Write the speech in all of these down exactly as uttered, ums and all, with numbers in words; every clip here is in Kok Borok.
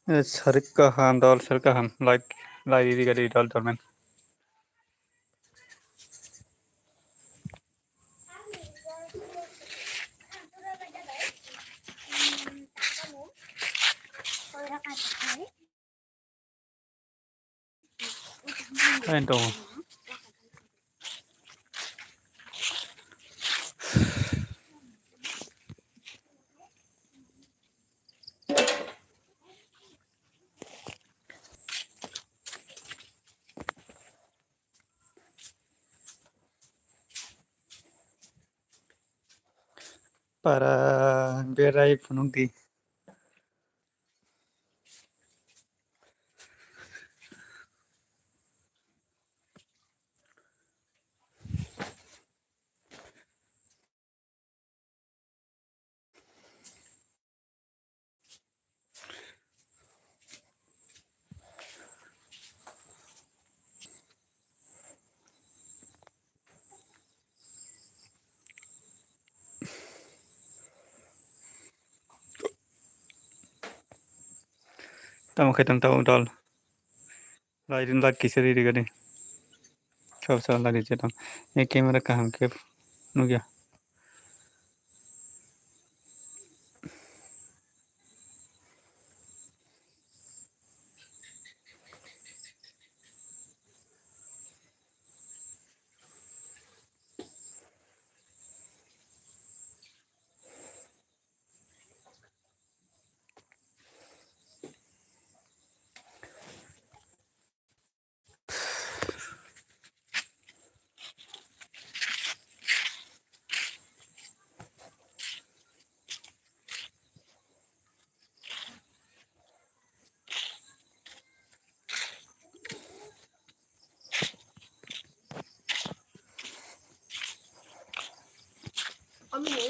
Eh, sarik kaham, dol sarik kaham. Like, like, riri gadi dol dol man. Kain tongo. Para berai phunuk di. Tamo khe tong tabuk dol. Lai rin lak kisa ri rigani. Sab sab lai rijak tong. Ye camera kaham khe nukya.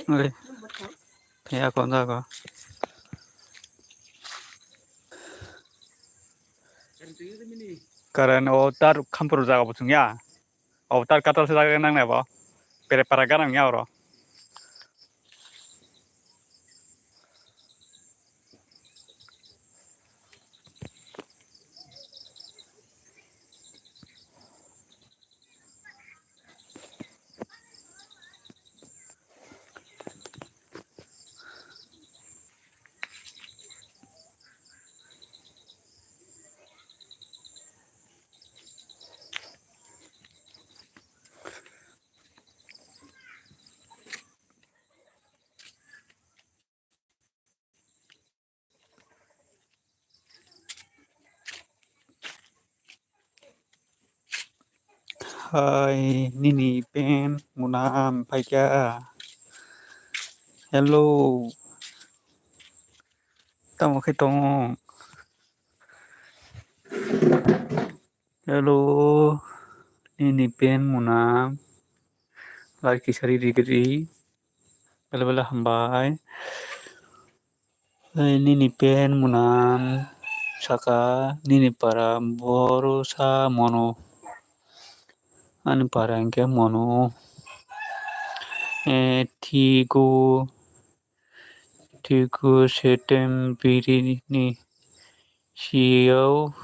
Oi. Phiya ko jaga. Karen o tar khampro jaga bo chwngya. O tar katal se jaga nang nai bo. Pere para ganang ya oro. Hai, nini pen muna am paikha. Hello. Tamo khe tongo? Hello. Nini pen muna. Like kisa ri ri. Bele bele hambai. Nini pen muna saka nini para boro sa mono. Ani para hingke mono. Eh, thigo, thigo setem birini siyao.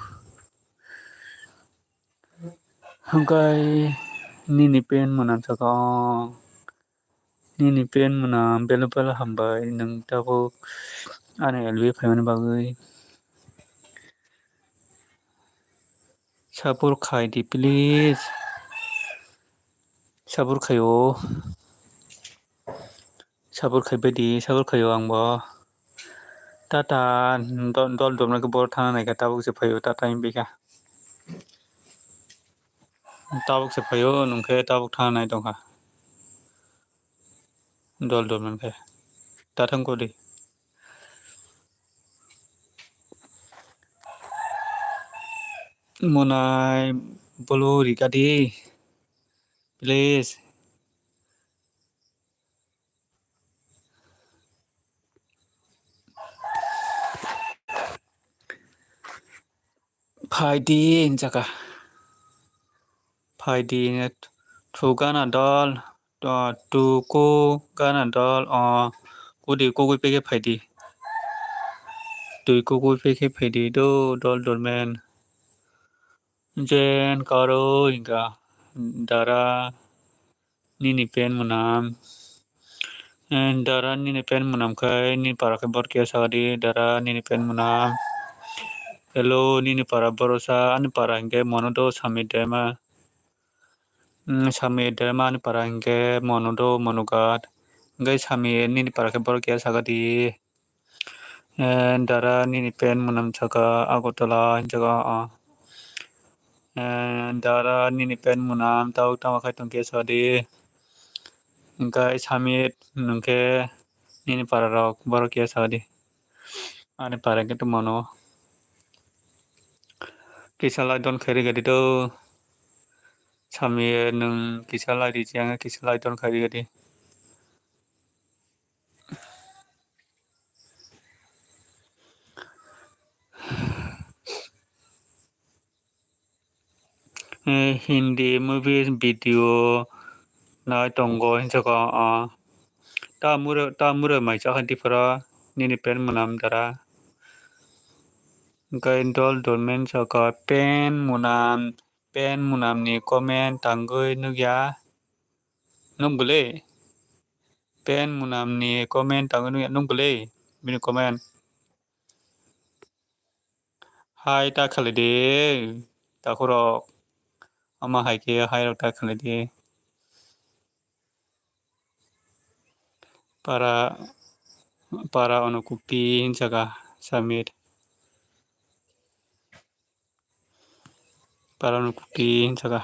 Hingke nini pen muna saka. Nini pen muna belo belo hambai nwng tabuk ani L B phaimani bagwi. Sabur khai di please. Sabur khaio. Sabur khai bai di, sabur khaio ang bo. Tata dol dol dol nang khe boro thana nai kha tabuk se phaio tata himbai kha. Tabuk se phaio nwng khe tabuk thana nai tong kha. Dol dol man khe. Ta thang kodi. Monai bolo rika di. Please. Phaidi hinjaka. Phaidi hingye thu gana dol, o, tuku gana dol, o, kudi kugui pege phaidi. twi kukui pekhe phaidi do dol dolmen. Jen karo hingka dara nini pen mwnam. Eh, dara nini pen mwnam khe nini para khe bor kiya sadi dara nini pen mwnam. Hello nini para borosa ani para hingke mono do sami dema. Mm, sami dema ani para hingke mono do mono gat. Hingke sami nini para khe bor kiya sagadi. Eh, dara nini pen mwnam saka Agartala hinjaga, ah. Eh, dara nini pen mwnam tau tama khai tongkhe sadi. Hingke samit nungkhe nini para rok borok ya sadi. Ani para khe tumano. Kisa lai don khairi gadi do. Samit nung kisa lai di chiang kisa lai don khairi gadi. Eh, Hindi movies video nai tongo hinjaka, ah. Ta mura, ta mura mai chakha dipra nini pen mwnam dara. Hingke dol dolmen saka pen mwnam, pen mwnam ni comment tangwi nukya. Nuk bwle? Pen mwnam ni comment tangwi nukya nuk bwle? Bini comment. Hai ta khalai de, takhurok. Ama hai khe hai rok ta khalai de. Para, para ono kupi hinjaka samit. Para ono kupi hinjaka.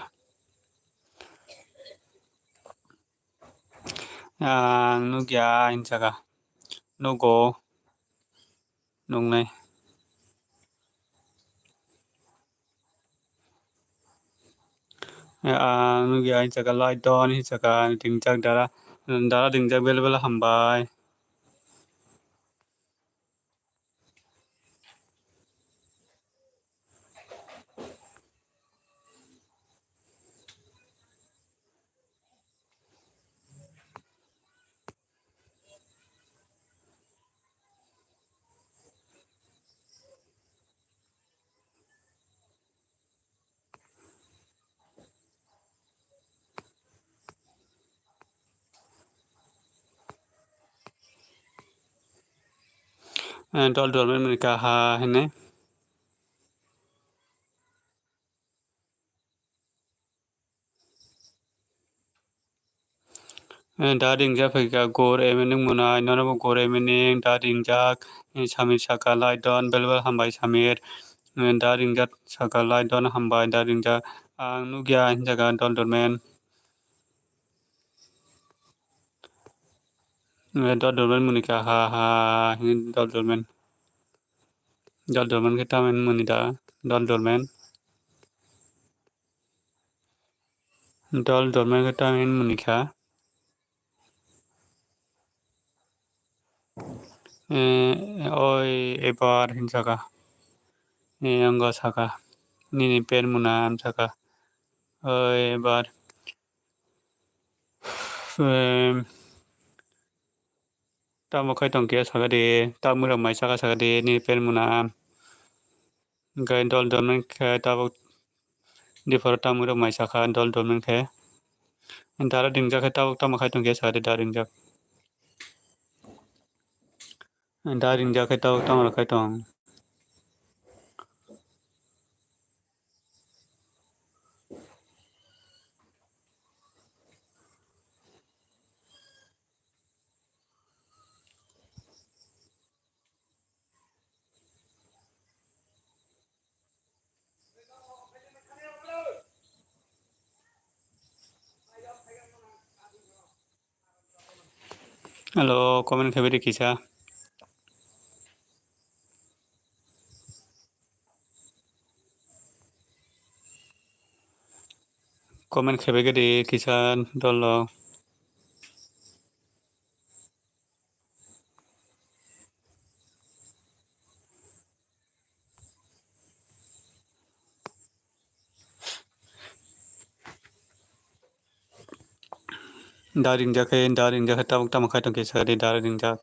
Ang nukya hinjaka. Nugo. Nuknai. Ang nukya hinjaka lai don hinjaka dingjak dara. Dara dingjak bel bel hambai. Eh, dol dol men men kaha hene. Eh, da ringjak phaikha gor emening mwnai, nono bo gor emening da ringjak, eh, sami saka lai don bel bel hambai samir, eh, da ringjak saka lai don hambai da ringjak. Ang nukya hinjaka dol dol men. Eh, dol dol men muni kha ha ha, hin dol dol men. Dol dol men khe tamen muni da, dol dol men. Dol dol men khe tamen muni kha. Eh, oi ebar hinsaka. Eh, ang saka. Nini pen muna am saka. Oi ebar. Em, tamo khai tong khe saka de, tamo rok mai saka saka de, nini pen muna. Gai dol dol men khe tabuk dipharo tamo rok mai saka dol dol men khe. Dara dingjak khe tabuk tamo khai tong khe saka de, dara dingjak. Dara dingjak khe tabuk tamo rok khai tong. Hello, comment khaibidi kisa. Comment khaibaigidi kisa dolo. Dara ringjak khe, dara ringjak khe tabuk tamo khai tong khe sadi dara ringjak.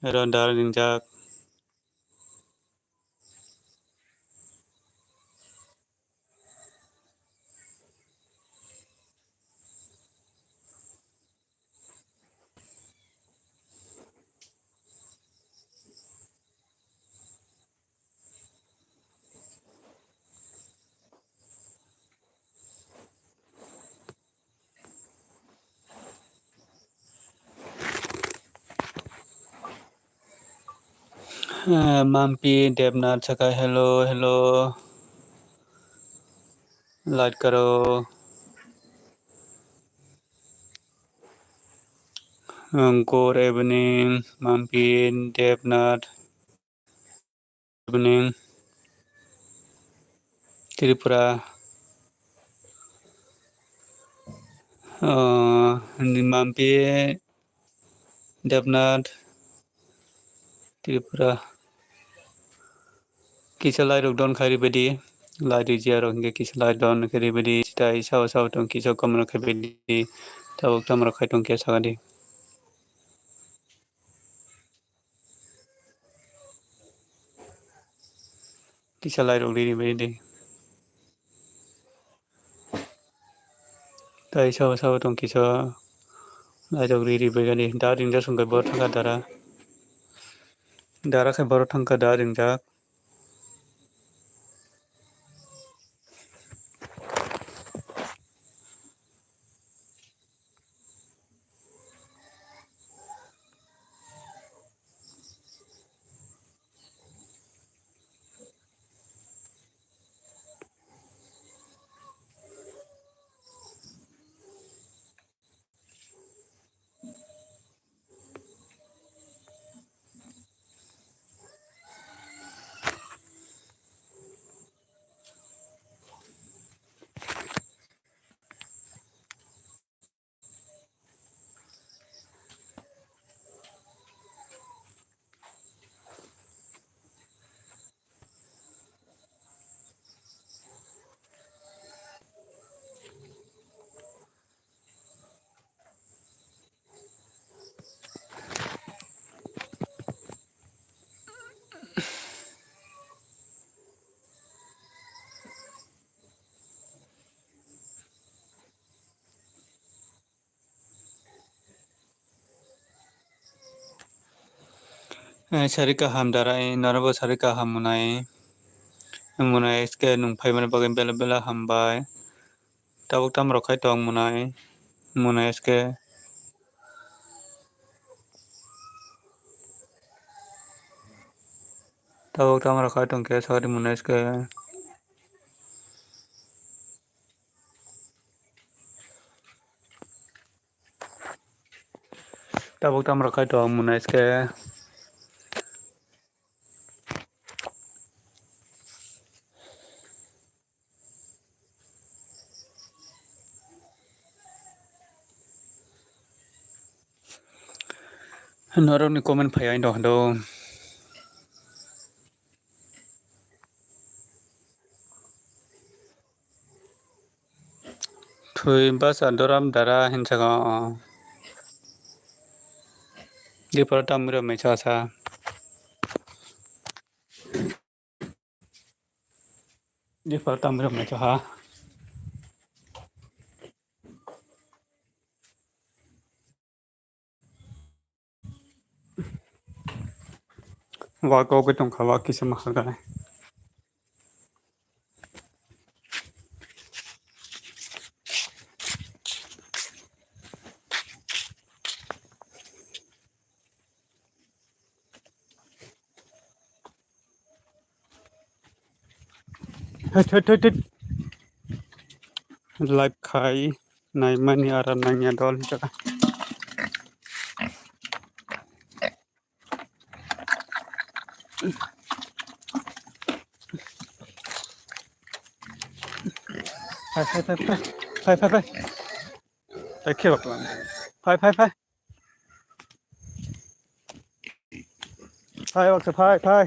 Ero dara ringjak. Eh, Mampi Devnath saka, "Hello, hello. Light karo." Eh, good evening, Mampi Devnath. Evening, Tripura. Uh, Mampi Devnath, Tripura. Kisa lai rok don khai ribadi, lai rijia rok hingke kisa lai don khai ribadi, tai sao sao tong kisa komro khai badi, tabok tamro khai tong khe sakadi. Kisa lai rok riri bai de. Tai sao sao tong kisa lai rok riri bai gani. Da ringjak song kai bor thangka dara. Dara khai bor thangka da ringjak. Eh, sari kaham darai, norokbo sari kaham mwnai. Mwnai S K nwng phaimani bagwi bela bela hambai. Tabuk tamo rok khai tong mwnai, mwnai S K. Tabuk tamo rok khai tong khe sari mwnai S K. Tabuk tamo rok khai tong mwnai S K. Norokni comment phai ang dong do. Thwi basa doram dara hinsa go. Dipra tamwi rok mai cha sa. Dipra tamwi rok mai cha ha. Wa kok tong kha wa kisa ma kha. Hit, hit, hit, hit. Live khai naimani aram nangya dol jaga. Phai, phai, phai, phai. Phai, phai, phai. Phai, khe bakla. Phai, phai, phai. Phai, baksa, phai, phai.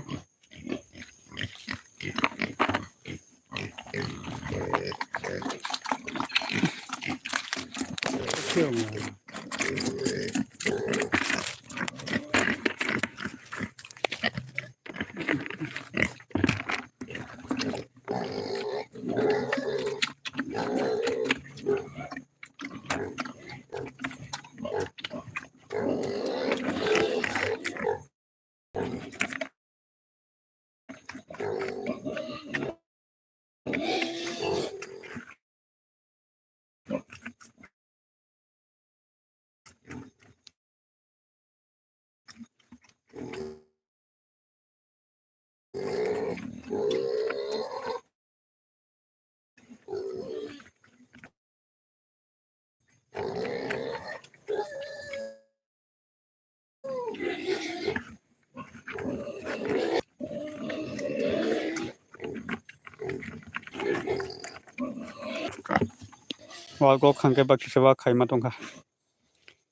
Wak wak hwnkhe bakisa wak khaima tongkha.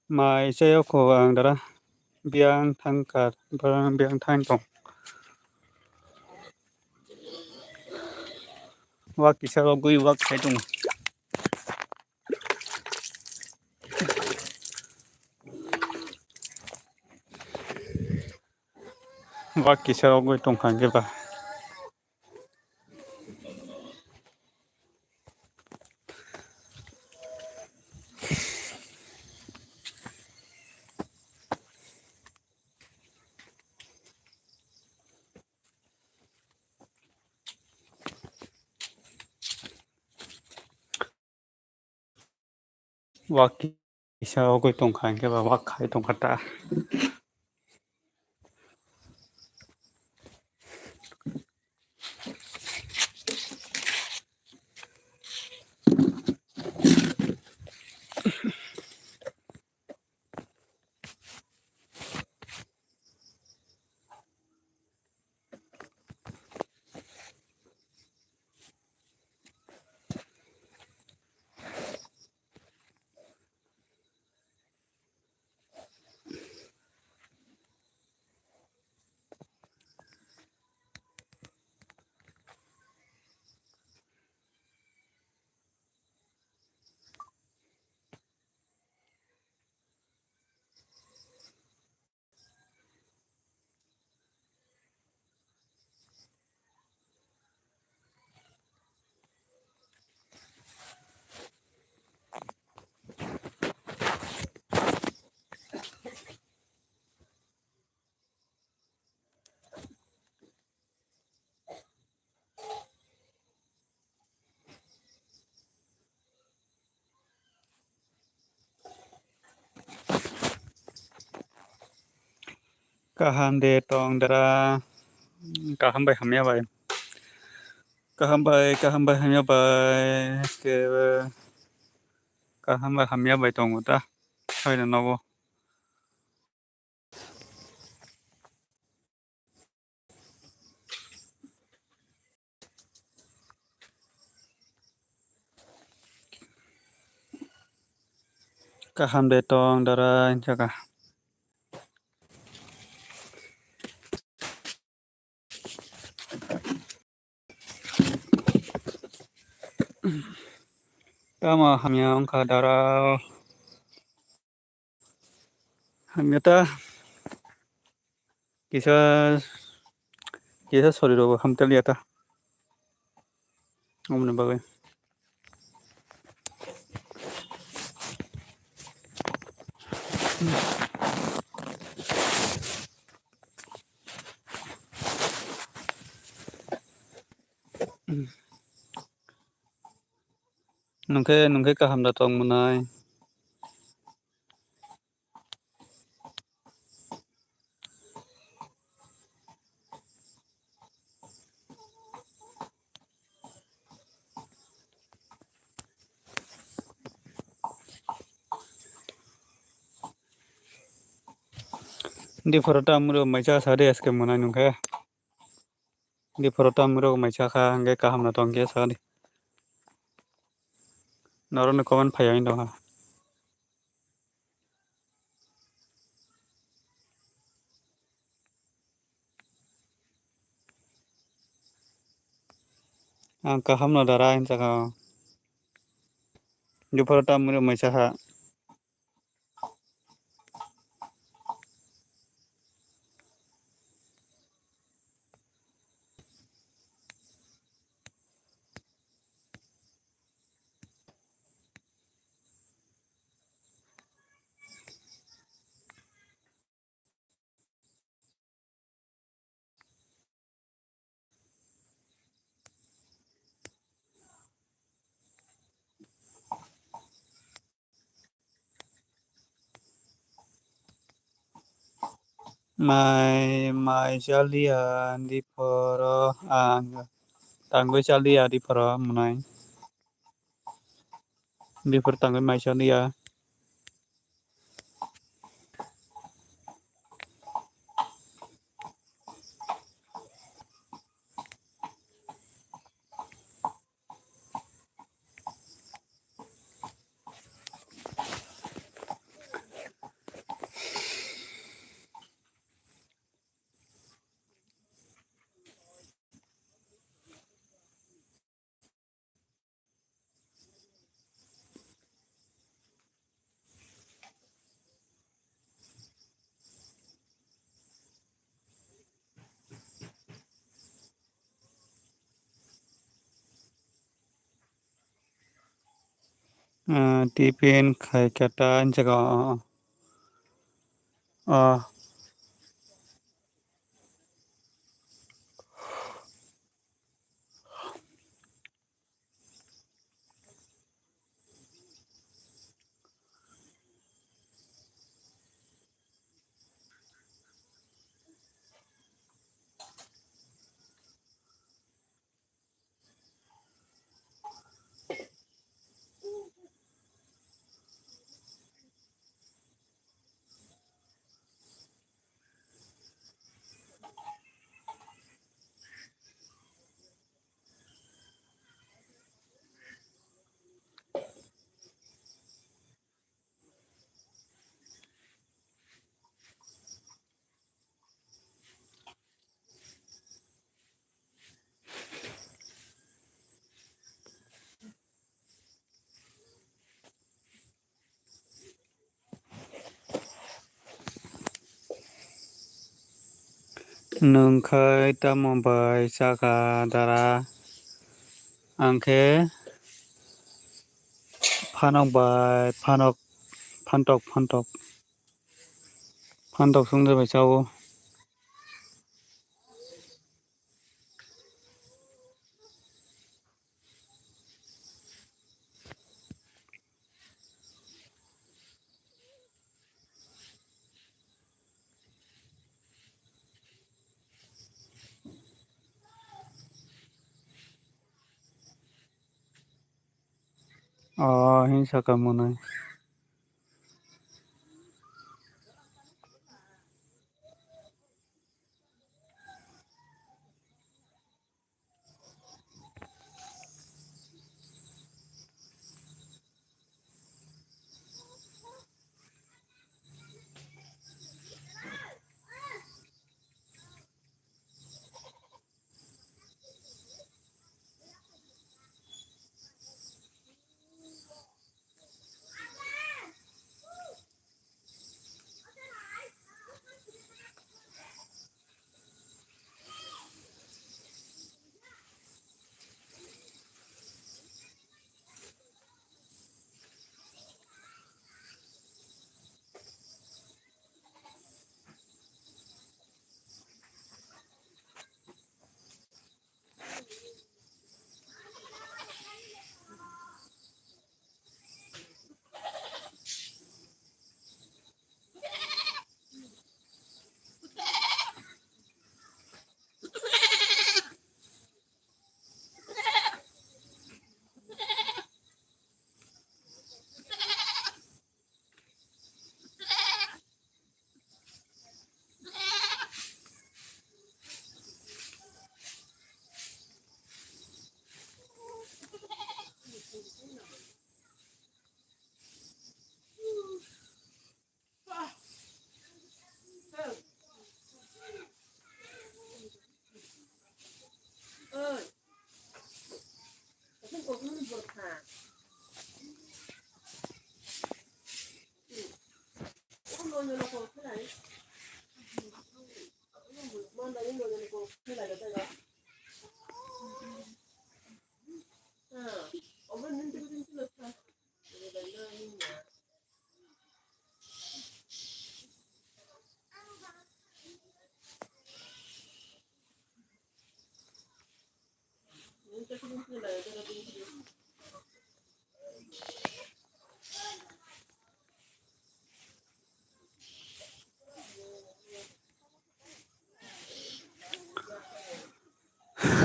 Mai chayokho ang dara biyang thangkar, biyang thang tong. Wak kisa rogwi wak khai tongo. Wak kisa rogwi tongkha hwnkhe ba. Wak kisa rogwi tongkha hwnkhe ba wak khai tongkha ta. Kaham de tong dara, kaham bai hamya bai, kaham bai, kaham bai hamya bai, ke kaham bai hamya bai tongo ta, haino nogo. Kaham de tong dara jaga. Tamo hamya wngkha dara. Hamya ta kisa, kisa sorirok hamtaliya ta. Omoni bagwi. Nungkhe, nungkhe kaham da tong mwnai. Di phoro ta muro maisa sa de S K mwnai nungkhe. Di phoro tamrok mai chakha, hwnkhe kaham no tong khe sadi. Norokni comment phaiya wng tongkha. Ang kaham no dara hinwi sakha. Di phoro tamrok mai chakha. Mai, mai chaliya diphoro ang tangwi chaliya diphoro mwnai. Diphor tangwi mai chaliya. Ah, tiffin khai khe ta jaga o, o, o. Nwng khai tamo bai chakha dara? Ang khe phanok bai phanok, phantok, phantok, phantok songja bai chao. O, hinsa ka mwnwi.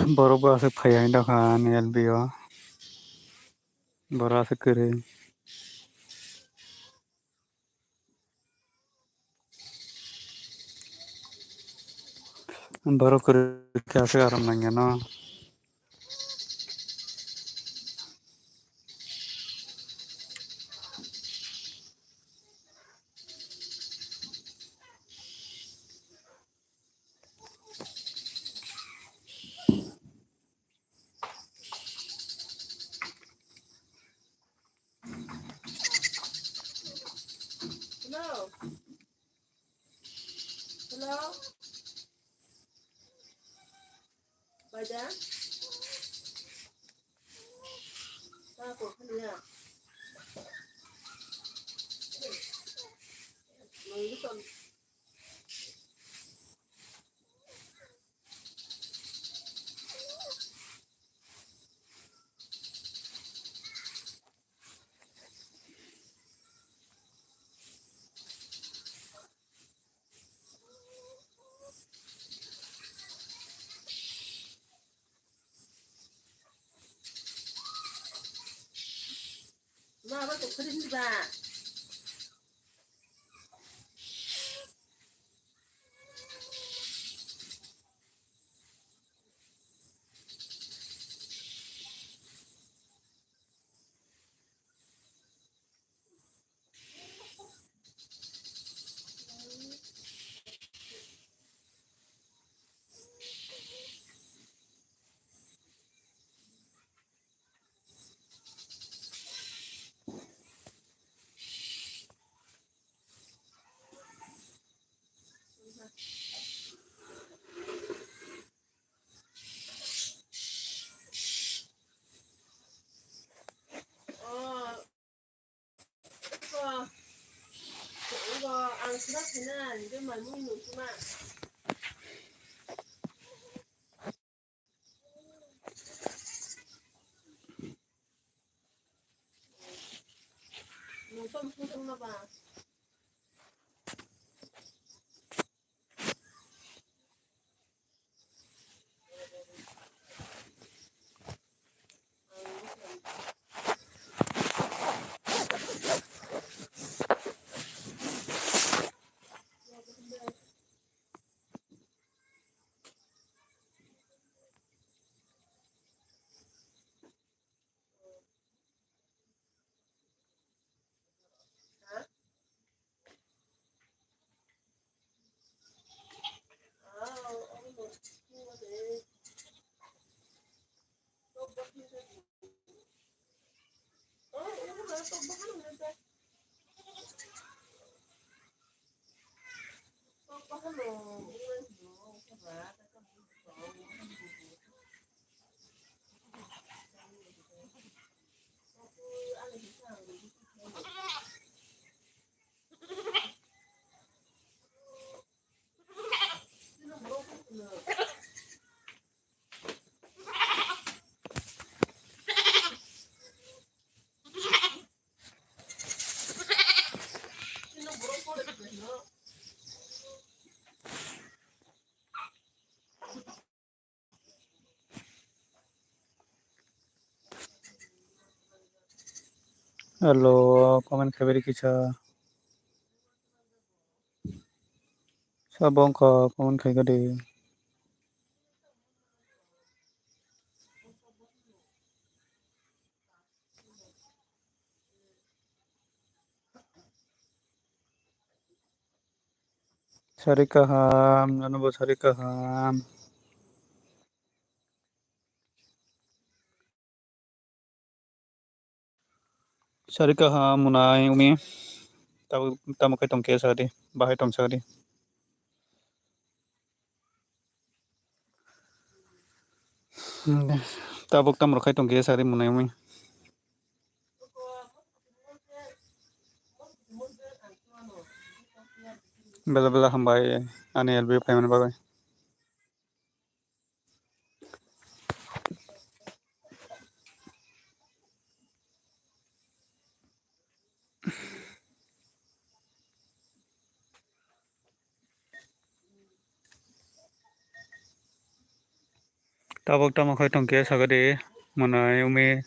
Borok bo aswk phaiya wng tongkha ani L B o. Borok aswk kwrwi. Borok kwrwi khe aswk aram nangya no. Hello. Hello. Baja. Ka ko khani ya. Nunggu ton. Ma ba to kri ba. Hello, comment khai bari kisa. Sabo wngkha comment khai gadi. Sari kaham, nono bo sari kaham. Sari kaham munai umi. Tamo, tamo khai tongkhe sadi, bahai tong sadi. Tabuk tamo khai tongkhe sadi munai umi. Bela bela hambai ani L B phaimani bagwi. Tabuk tamo khai tong khe sakha di, mwnai umi.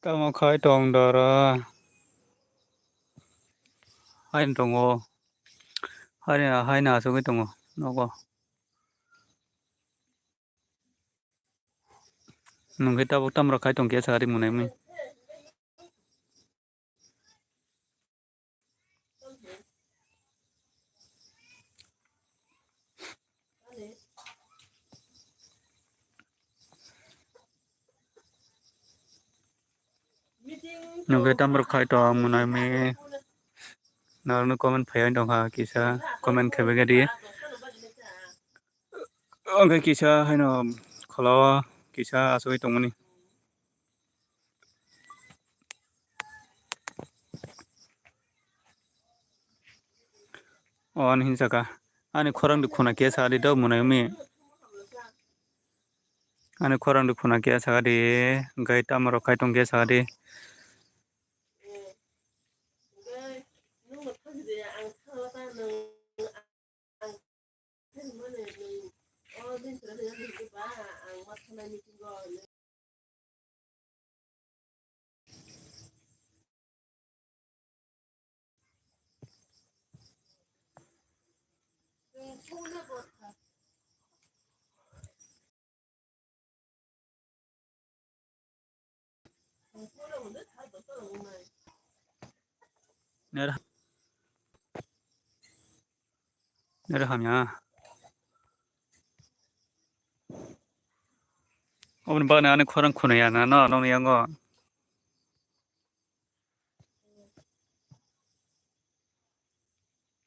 Tamo khai tong dara. Haino tongo. Haino, haino asugwi tongo nogo. Nwng khe tabuk tamo rok khai tong khe sakha di mwnai umi. Nwng khe tamo rok khai tong mwnai umi. Norokno comment phaiwi tongkha kisa comment khaibai khe di. Oke kisa haino kholo kisa asugwi tongmani. O ani hinsa kha. Ani khorang di khuna khe sa di do mwnai umi. Ani khorang di khuna khe sa di. Gai tamo rok khai tong khe sa di. Nere, nere hamya. Oboni bagwi ani khorang khunaya na no nokni yango.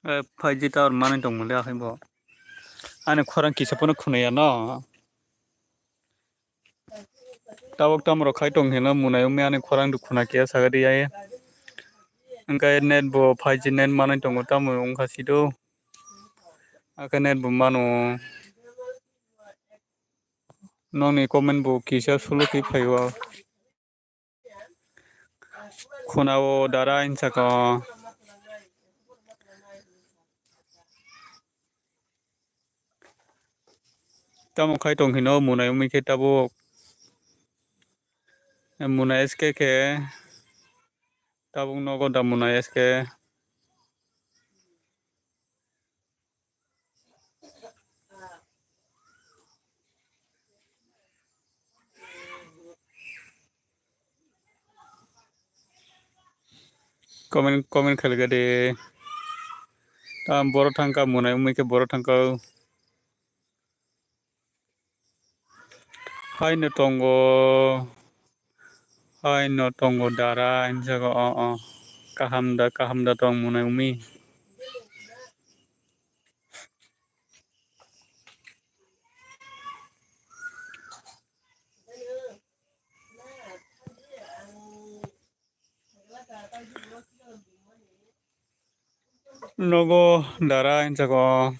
Eh, five G tower manwi tongmani le akhai bo. Ani khorang kisa phano khunaya no. Tabuk tamo rok khai tong hino mwnai umi ani khorang du khuna khe saga di ai. Hwnkhe net bo five G net manwi tongo tamo wngkha sido. Akhe net bo mano. Nokni comment bo kisa solo khe phaiwa. Khunao dara hinsa kho. Tamo khai tong hino mwnai umi khe tabuk. Mwnai S K khe tabuk nogo da mwnai S K. Comment, comment khailai kha de. Tam boro thangkha mwnai wngwi khe boro thangkha. Haino tongo, haino tongo dara hinjago o o kaham da kaham da tong mwnai wngwi. Nogo dara hinjago.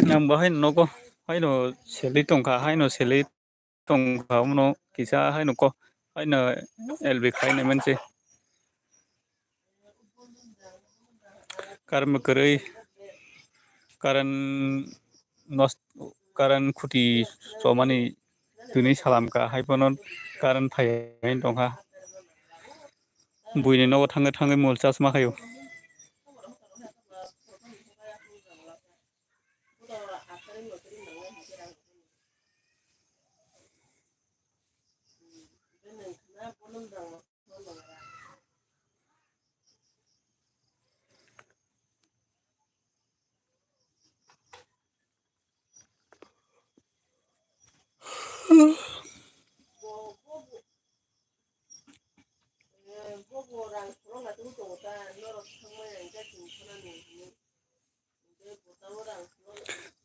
Nang bo haino nogo haino selwi tongkha, haino selwi tongkha, omono kisa haino ko haino L B khaina manse. Current bo kwrwi, current nos-, current khuti chomani tini salam kha, hai phano current phai hai tongkha. Buini nogo thangwi thangwi mol chasma khaio.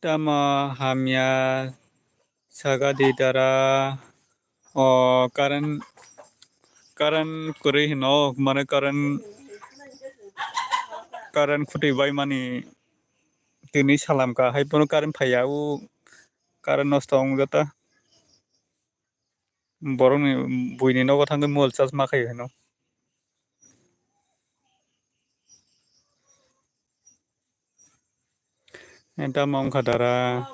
Tamo hamya saga di dara, o current, current kwrwi hino, mane current, current khuti bai mani Tini salam ka hai bono current phaiya, o current nosto wng jata. Borokni buini nogo thangwi mobile charge ma khaio hino. Eta ma wngkha dara.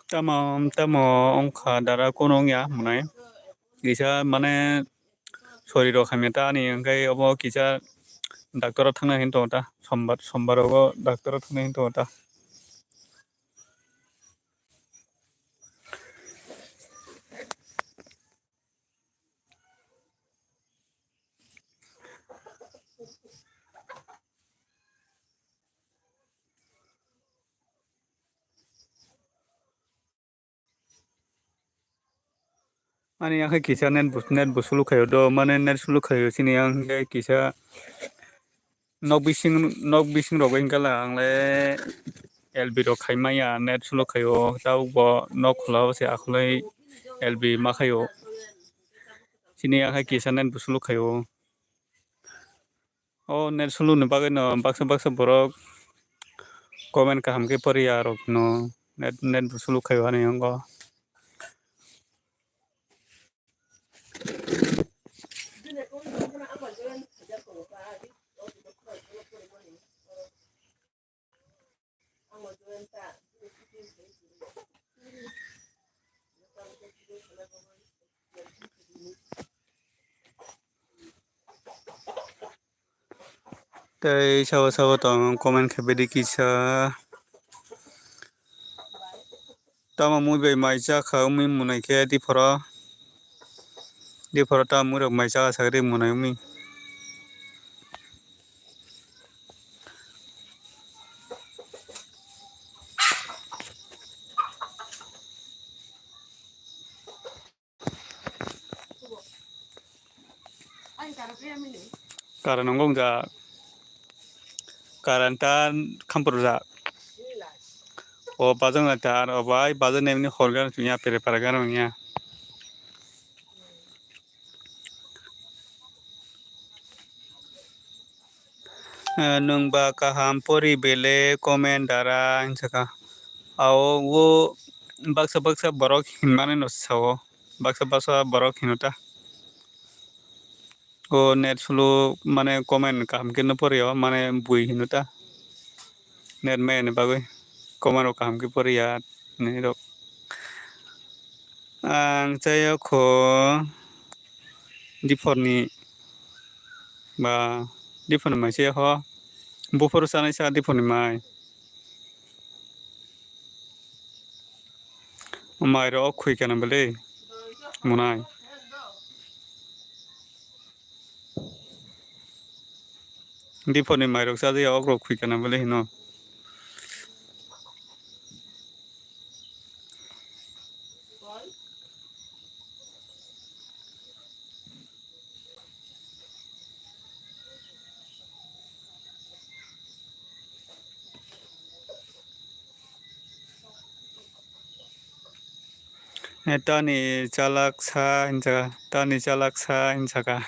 Tamo tamo wngkha dara, kunu wngya mwnai. Kisa mane sori rok hamya ta ani, hwnkhe obo kisa doctor o thangna hinwi tongo ta, sombar, sombar rogo doctor o thangna hinwi tongo ta. Ani yang khe kisa net bo, net bo sulu khaio do, mane net sulu khaio chini yang khe kisa nok bising, nok bising rok bai hwnkhe la ang le L B rok khai maya net sulu khaio, tabuk bo nok khula o se akhulai L B ma khaio. Chini yang khe kisa net bo sulu khaio. O net sulu ni bagwi no baksa baksa borok comment kaham khe poriya rok no net, net bo sulu khaio ani yango. Tei sabo sabo tong comment khe bidi kisa. Tamo mui bai mai cha kha wngwi mwnai khe diphoro. Diphoro tamo mui rok mai cha kha sakhe mwnai wngwi. Karan nongo wngja. Karan ta khampur ja. O bazar na ta, o bai bazar na mini hor gan sunya pere para gan ya. Eh, nwng ba kaham pori bele comment dara hinsaka. Ao o baksa baksa borok hinmani no sao. Baksa baksa borok hino ta. O net sulu mane comment kaham khe no pori o, mane bui hino ta. Net maya ni bagwi comment rok kaham khe pori ya nini rok. Ang chaya kho diphor ni ba diphor ni mai chaya kho. Buphuru chanai sa diphor ni mai. Mai rok khwi kana bwle mwnai. Diphor ni mai rok chajakya, ok rok khwi kana bwle hino. Eh, tani chalak sa hinjaka, tani chalak sa hinjaka.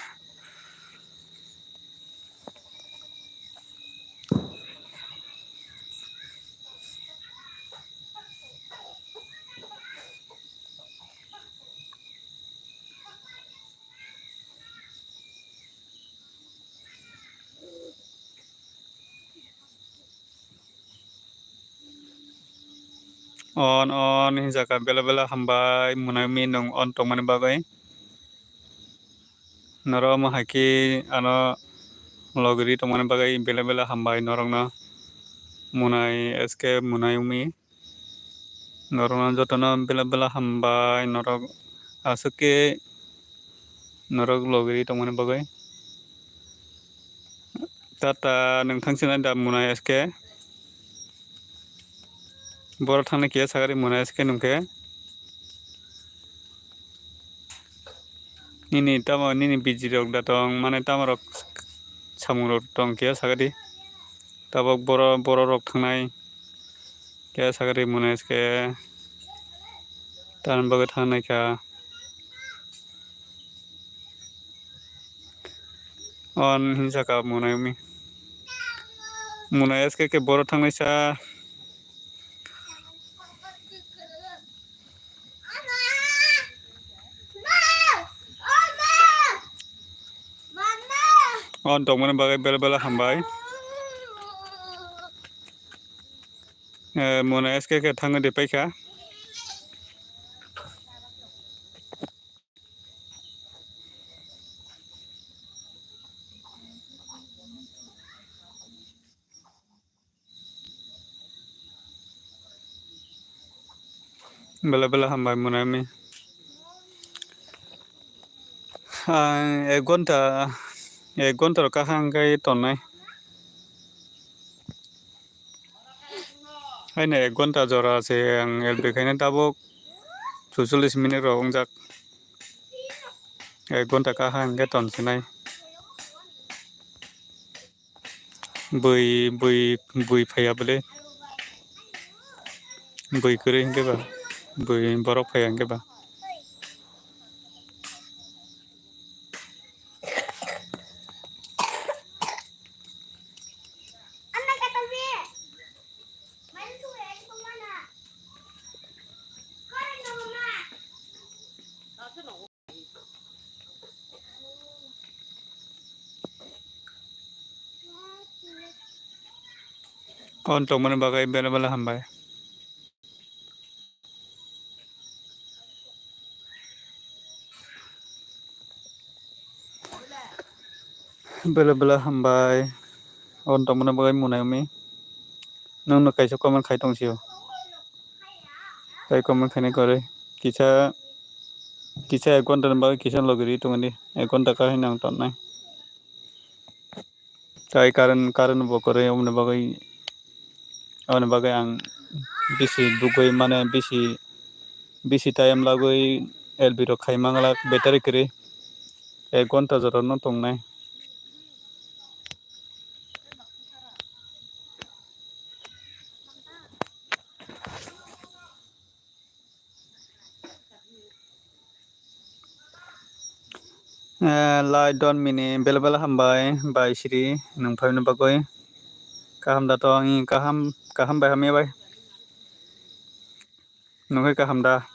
On, on hinjaka, bela bela hambai mwnai mi nwng on tongmani bagwi. Norok omo hai khe ano logri tongmani bagwi bela bela hambai norokno mwnai S K mwnai wngmi. Norokno jotono bela bela hambai norok aswk khe norok logri tongmani bagwi. Tata nwng thangsinai da mwnai S K. Borok thangna kiya sagari mwnai S K nwng khe. Nini tamo nini bijirok da tong, mane tamo rok samung rok tong khe sakadi. Tabok boro, boro rok thangnai khe sakadi mone khe tan bagwi thangnai kha. On hinsa ka mone mi. Mone S K ke boro thangnai sa. O tongmani bagwi bela bela hambai. Eh, mona S K khe thangwi de paikha. Bela bela hambai mwnami. Ang ek gonta, ek gonta rok kaham khe tonnai. Haino ek gonta jora se ang L B khaina tabuk chuchollis minute rok wngjak. Ek gonta kaham khe ton sinai. Bui, bui, bui phaiya bwle. Bui kwrwi hwnkhe ba, bui borok phaiya hwnkhe ba. On tongmani bagwi bela bela hambai. Bela bela hambai. On tongmani bagwi mwnai umi. Nwng no kaisa comment khai tong sio. Tai comment khainai kwrwi. Kisa, kisa ek ghonta ni bagwi kisa logi ri tongdi. Ek ghonta kahai nang tonnai. Tai current, current bo kwrwi, oboni bagwi, oboni bagwi ang bisi dugwi, mane bisi, bisi time lagwi L B rok khai manglak battery kwrwi. Ek ghonta jora no tongnai. Eh, lai don mini bela bela hambai bai siri nwng phaimani bagwi. Kaham da tong, kaham, kaham bai hamya bai. Nwng hai kaham da.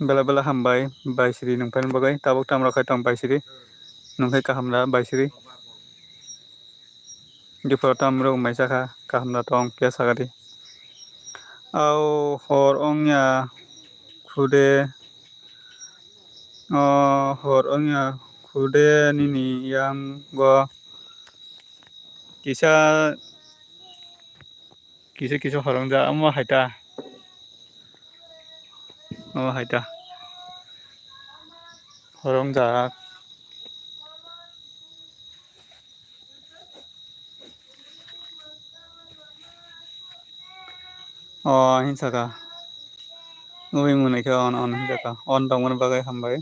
Bela bela hambai bai siri nwng phaimani bagwi. Tabuk tamo rok khai tong bai siri. Nwng hai kaham da bai siri. Dipor tam rok mai sakha, kaham da tong khe sakadi. Au hor ongya khude, o hor ongya khude nini yang go kisa, kisa, kisa hor ongya omo hai ta. Omo hai ta. Hor ongya. O hinsaka. Ui mwnai khe on, on hinsaka. On tongmani bagwi hambai.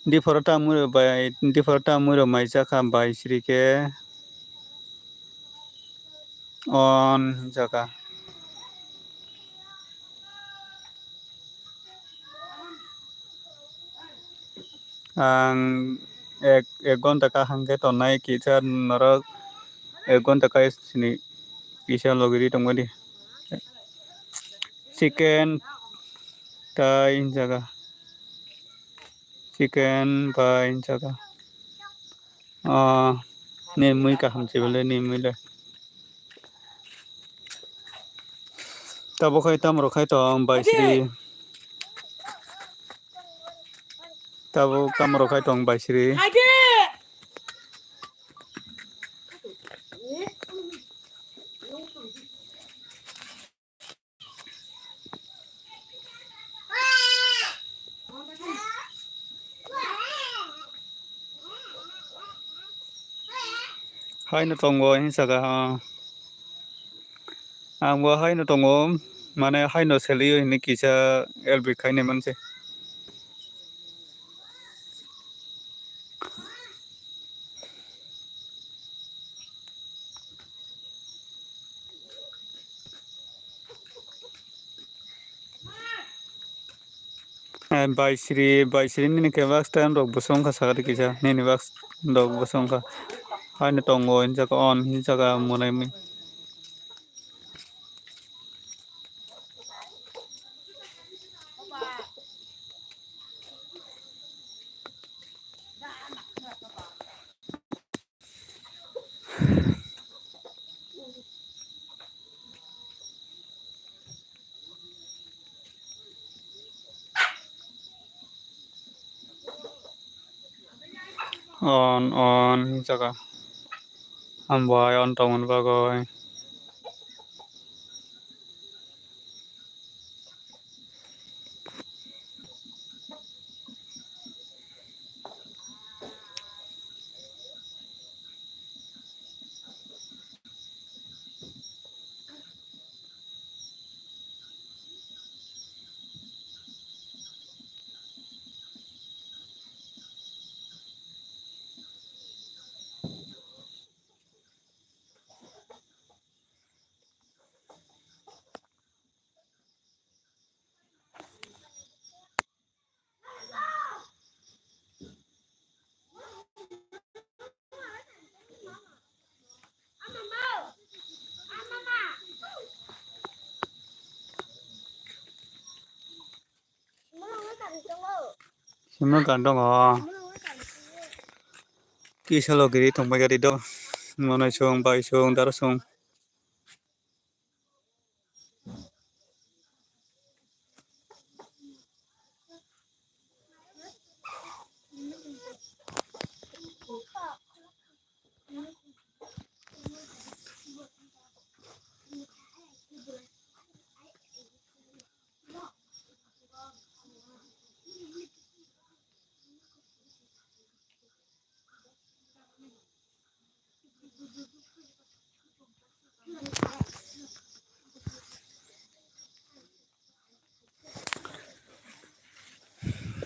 Diphoro ta muro bai, diphoro ta muro mai jakha bai siri khe. On hinsaka. Ang ek, ek ghonta kaham khe tonnai, kisa norok ek ghonta kai sini kisa logi ri tongmani. Chicken tai hinjaga. Chicken bai hinjaga. Ah, ni mui kaham se bele, ni mui le. Tabuk khai tamo rok khai tong bai siri. Tabuk tamo rok khai tong bai siri. Haino tongo hinwi saka, ha. Ang bo haino tongo, Mane haino selio hinwi kisa L B khainai manse. Eh, Baisri, Baisri nini khe bus stand rok bwswk wngkha sakha de kisa, nini bus rok bwswk wngkha. Haino tongo hinjak on hinjak mwnai mwnai. On, on, jaga. Hambai, on tongmani bagwi. Sima gandong o. Kisa lo giri tongbai gari do. Monai song, bai song, daro song.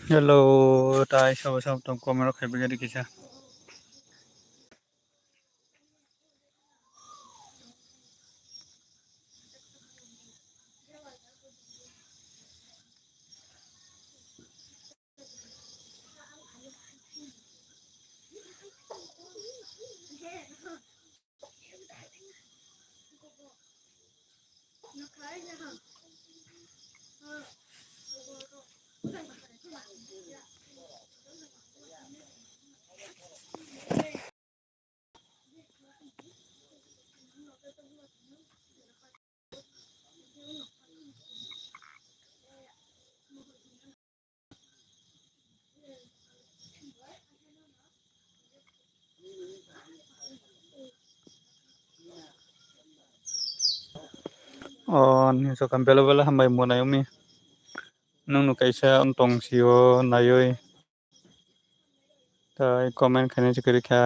Hello, tai sabo sabo tong comment rok khai bagwi kisa. O, nini sokam bela bela hambai mwnai wngmi. Nwng no kaisa wng tong sio naiwi. Tai comment khainai se kwrwi kha.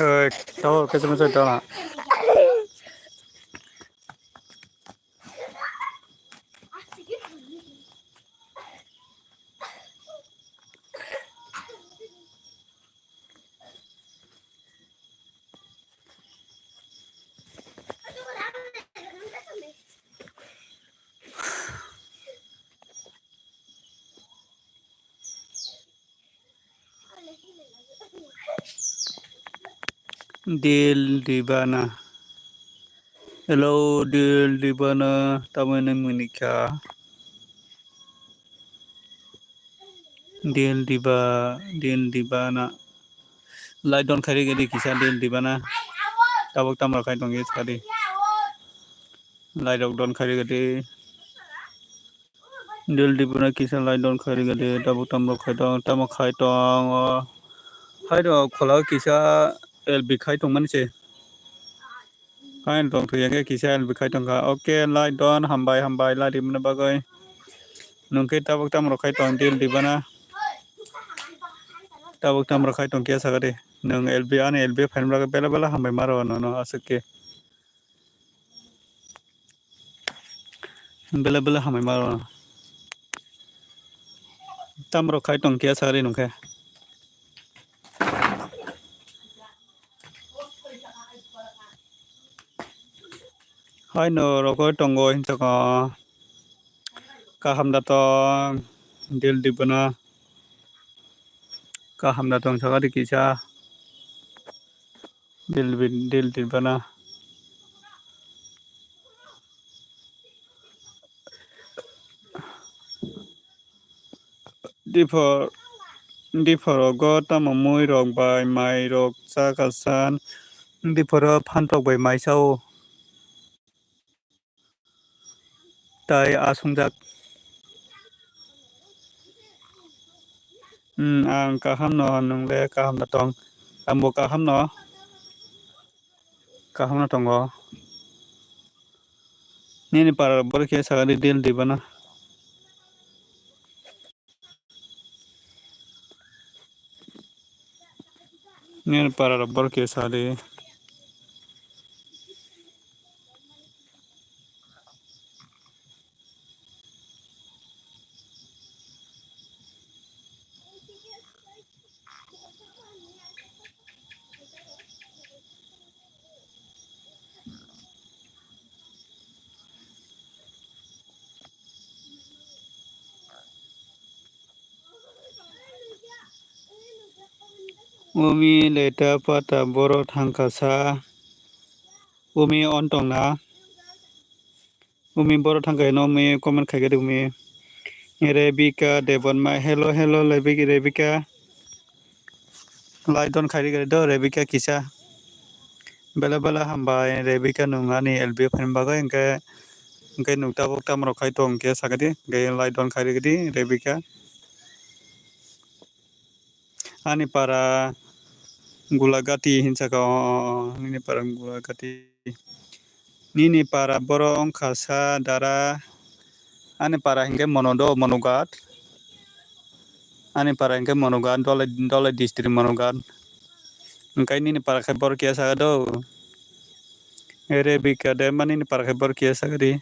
Oi, tawar kisa masa dana. Dil Dibana. Hello, Dil Dibana. Tamo nang minikha? Dil Diba, Dil Dibana. Like don khairi gadi kisa Dil Dibana. Tabuk tamra khai tongye sadi. Like rok don khairi gadi. Dil Dibana kisa like don khairi gadi. Tabuk tamra khai tong, tamo khai tong. O. Hai do khola kisa L B khai tong mani se. Hai tong thwi ya khe kisa L B khai tong kha. Okay, like don, hambai, hambai, like rimani bagwi. Nung khe tabuk tamrok khai tong Dil Dibana. Tabuk tamrok khai tong khe sakha de. Nung L B, ani L B phaimra bela bela hambai maro nono aswk khe. Bela bela hambai maro. Tamrok khai tong khe sakha de nung khe. Haino rokoi tongo hinsoko kaham da tong Dil Dibana kaham da tong sakha de kisa Dil Dibana. Diphor, diphorogo tamo mui rok bai mai rok cha kasan, diphoro phan rok bai mai sao. Tai asongjak. Hmm, ang kaham no, nung le kaham no tong. Ang bo kaham no. Kaham no tongo. Nini para rok borok khe sakha di Dil Dibana. Nini para rok borok khe sakha di. Umi leta pata boro thangkha sa. Umi on tongna. Umi boro thangkha no umi comment khaikhe de umi. Rebika Debonma, hello, hello, Rebika, Rebika. Like don khairi gari do Rebika kisa. Bela bela hambai Rebika nung ani L B phaini bagwi, hwnkhe, hwnkhe nung tabuk tamrok khai tong khe sakha di, hwnkhe like don khairi gari Rebika. Ani para Gulagati hinsaka, o, o, o, nini para Gulagati. Nini para boro wngkha sa dara. Ani para hinkhe Mono do, Monogat. Ani para hinkhe Monogat, Dholai, Dholai district Monogat. Hwnkhe nini para khe boro kiya saka do. Rebika de ma nini para khe boro kiya saka di.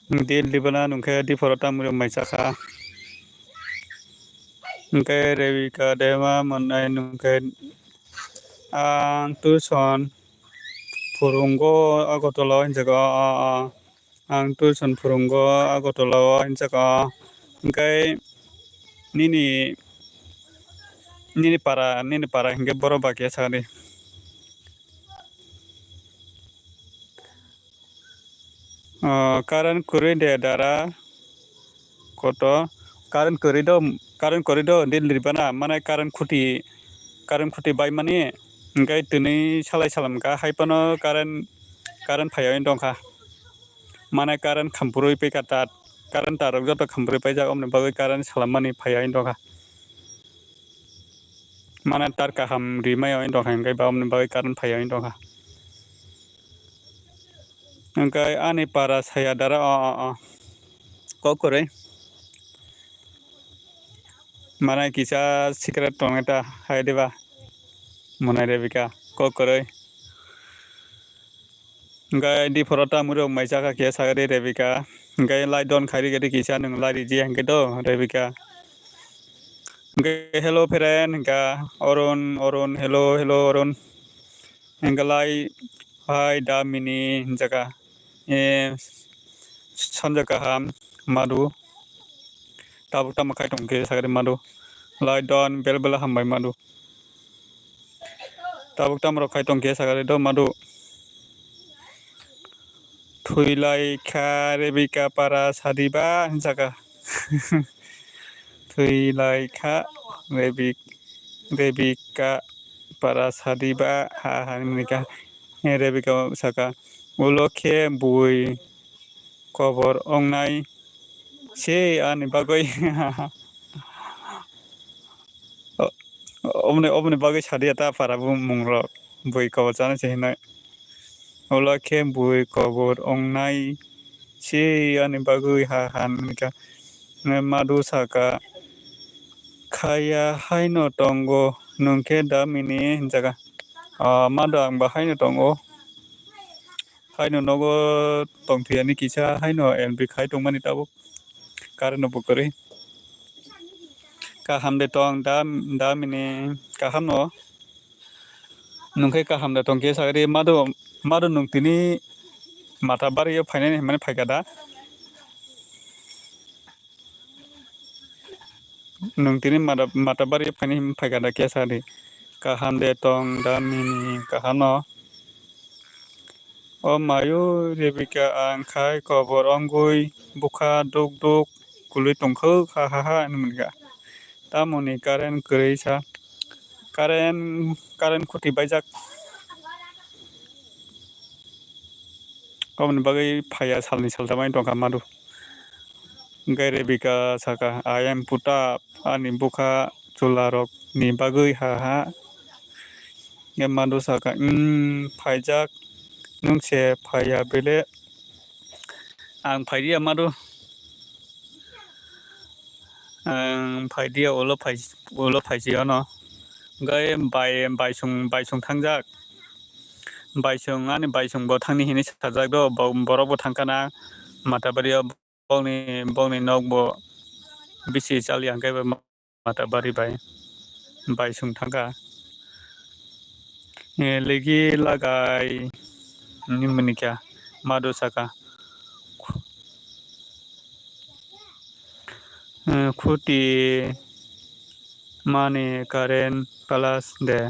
Dil Dibana nungkhe diphoro tamni rok mai chakha. Hwnkhe Rebika de ma mwnai nungkhe ang tuition phurungo Agartala o hinjago, o, o, o. Ang tuition phurungo Agartala o hinjago. Hwnkhe nini, nini para, nini para hinkhe borok ba khe sakni. O, current kwrwi de dara koto. Current kwrwi do, current kwrwi do Dil Dibana, mane current khuti, current khuti bai mani, hwnkhe tini salai salamkha, hai phano current, current phaiya wng tongkha. Mane current khamphurwi paikha tar, current tar rok joto khamphurwi paijak, omoni bagwi current salammani phaiya wng tongkha. Mane tar kaham rimaya wng tongkha, hwnkhe ba omoni bagwi current phaiya wng tongkha. Hwnkhe ani para saya dara, o, o, o. kok kwrwi. Mana kisa secret tong eta hai diba? Monai Rebika kok kwrwi. Hwnkhe diphoro tamwi rok mai chakha khe sakha di Rebika. Hwnkhe lai don khairi khe di kisa nwng lai riji hwnkhe do Rebika. Hwnkhe hello friend hwnkha Arun, Arun, hello, hello Arun. Hwnkhe lai hai da mini hwnjaka. E, sonjo kaham madu. Tabuk tamo khai tong khe sakha di madu. Lai don bel bela hambai madu. Tabuk tamo rok khai tong khe sakha di do madu. Thwi lai kha Rebika para sadi ba hwnjaka. Thwi lai kha Rebik-, Rebika para sadi ba ha ha hwnwi kha. Rebika saka, "Ulo khe bui kobor ongnai se ani bagwi." O-, oboni, oboni bagwi sadi ya ta para bumung rok bui kobor chana se hinwi. Ulo khe bui kobor ongnai se ani bagwi ha han hwnwi kha. Madu saka, "Khaya haino tongo, nwng khe da mini," hwnjaka. "Ah, madu ang bo haino tongo. Haino nogo tongthwi ani kisa haino L B khai tongmani tabuk." Current no bo kwrwi. Kaham de tong da, da mini kaham no. Nwng khe kaham da tong khe sakha di madu, madu nwng tini Matabari o phainani hinmani phaikha da? Nwng tini Mata-, Matabari o phainani hinmani phaikha da khe sakha di? Kaham de tong da mini kaham no. O mayu Rebika ang khai kobor ongwi bwkha duk duk kwlwi tongkha ha ha ha hinwi mani kha. Tamoni current kwrwi sa. Current, current khuti baijak. Oboni bagwi phaiya salni salta mai tongkha madu. Hwnkhe Rebika saka, "I am put up," ani bwkha chwla rokni bagwi ha ha. Hwnkhe madu saka, "Umm, phaijak, nwng se phaiya bele?" Ang phaidiya madu. Ang phaidiya ulo phai, ulo phaisi ono. Hwnkhe bai, baisung, baisung thangjak. Baisung, ani baisung bo thangni hinwi sajak do, bo-, borok bo thangkha na Matabari o, bokni, bokni nok bo bisi chaliya hwnkhe bo Matabari bai baisung thangkha. E, ligi lagai hinwi mani kha madu saka. Eh, khuti mani current plus de.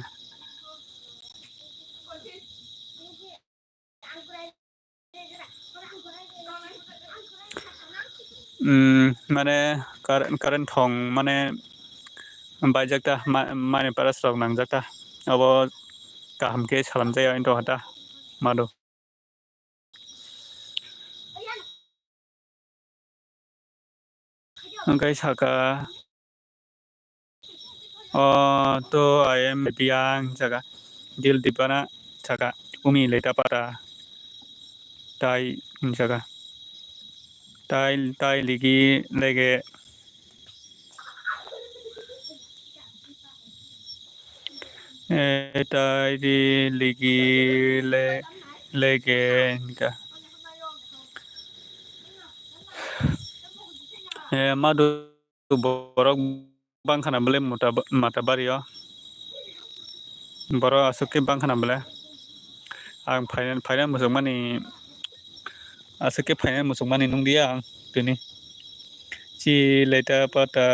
Hmm, mane current, current thong mane baijak ta, ma-, mani paras rok nangjak ta. Abo kaham khe salam jaya wng tongkha ta madu. Hwnkhe saka, "O to I am biyang," saka, "Dil dibana," saka, "Umi leta pata," tai, saka, "Tai, tai ligi lege." Eh, tai ri ligi le, lege, hwnkha. Eh, madu borok bangkhana bole mota, Matabari o. Borok aswk khe bangkhana bole. Ang phaina, phaina muchungmani, aswk khe phaina muchungmani nungdi ang tini. Chi leta pata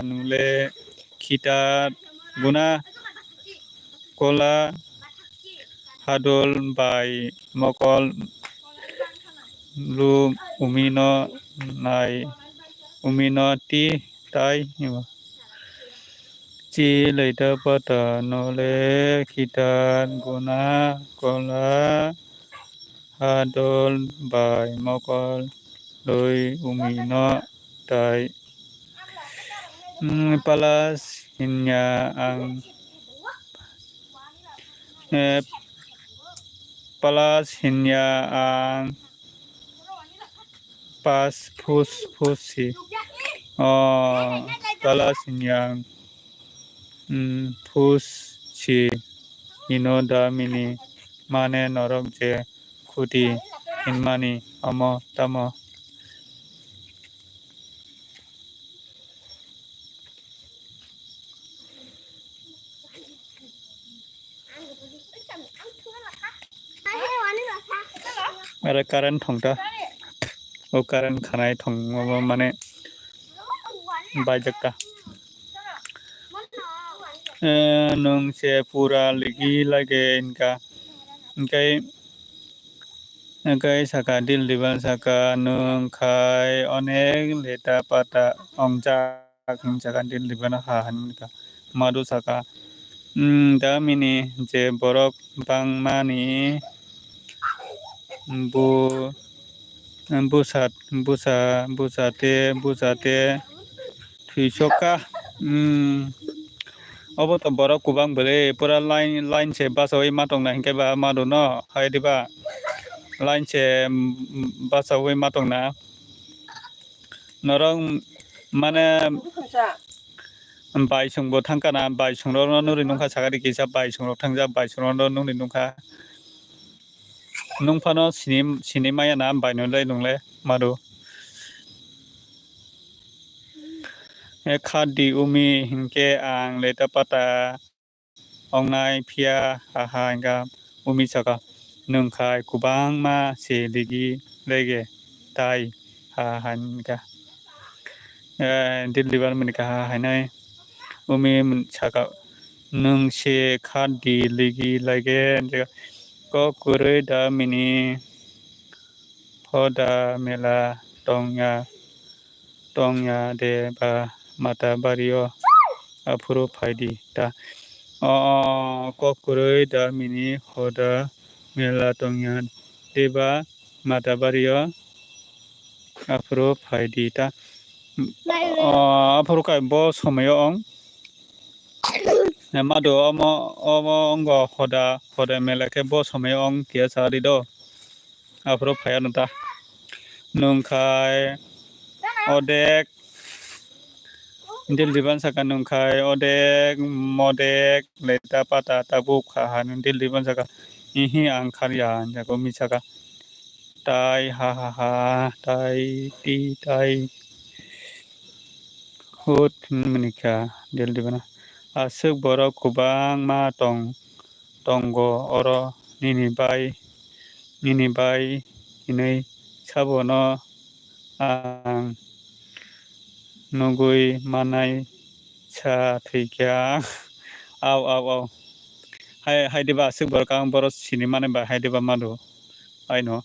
nule khita guna kola hadol bai mokol lu umino nai umino ti tai. Chi leta pata nole khitan guna kola hadol bai mokol lui umino tai. Hmm, palas hinya ang, eh, palas hinya ang, pas phus phus si. O kala sinyang, mm, phus si hino da mini mane norok je khuti hinmani omo tamo. Aro current thongta. O current khanai thong obo mane baijak ta. Eh, nwng se pura ligi lage hinka. Hinkai, hinkai saka dil diban saka nwng khai onek leta pata ongjak. Hinwi saka dil dibano ha hinwi kha. Madu saka, "Hmm, da mini je borok bangmani bu-, busa, busa, busa te, busa te thwisoka." Hmm. Obo to borok kubang bwle pura line, line se bachawi ma tongna hinkhe ba madu no hai diba line se, mm, bachawi ma tongna. Norok mane baisong bo thangkha na, baisong rok no nugwi nungkha sakha di kisa, baisong rok thangjak, baisong rok no nugwi nungkha. Nung phano sini, sini maya na, bai no le nung le madu. E kha di umi hinkhe ang leta pata ongnai phiya ha ha hinka umi saka, "Nwng khai kubangma se ligi lege tai ha ha hinka." Eh, dil dibar mani kaha hainai umi saka, "Nwng se kha di ligi lege," hinka kok kwrwi da mini hoda mela tongya. Tongya de ba mata bario aphuru phaidi ta. O, o, kok kwrwi da mini hoda mela tongya de ba mata bario aphuru phaidi ta. O, aphuru kai bo somoyo ong. Madu omo, omo ongo hoda, hoda mela khe bo somoyo ong kiya sari do. Aphuru phaiya nota. Nwng khai odek dil diban saka, nwng khai odek modek leta pata tabuk kha ha nwng dil diban saka. Ihi ang kharya jago mi saka. Tai ha ha ha, tai ti tai. Hut hinwi kha dil dibana. Aswk borok kwbangma tong, tongo oro nini bai, nini bai hinwi sabono ang nugwi manai sa thwikha. Au, au, au. Hai, hai diba aswk borok ang borok sini mani ba hai diba madu. Aino.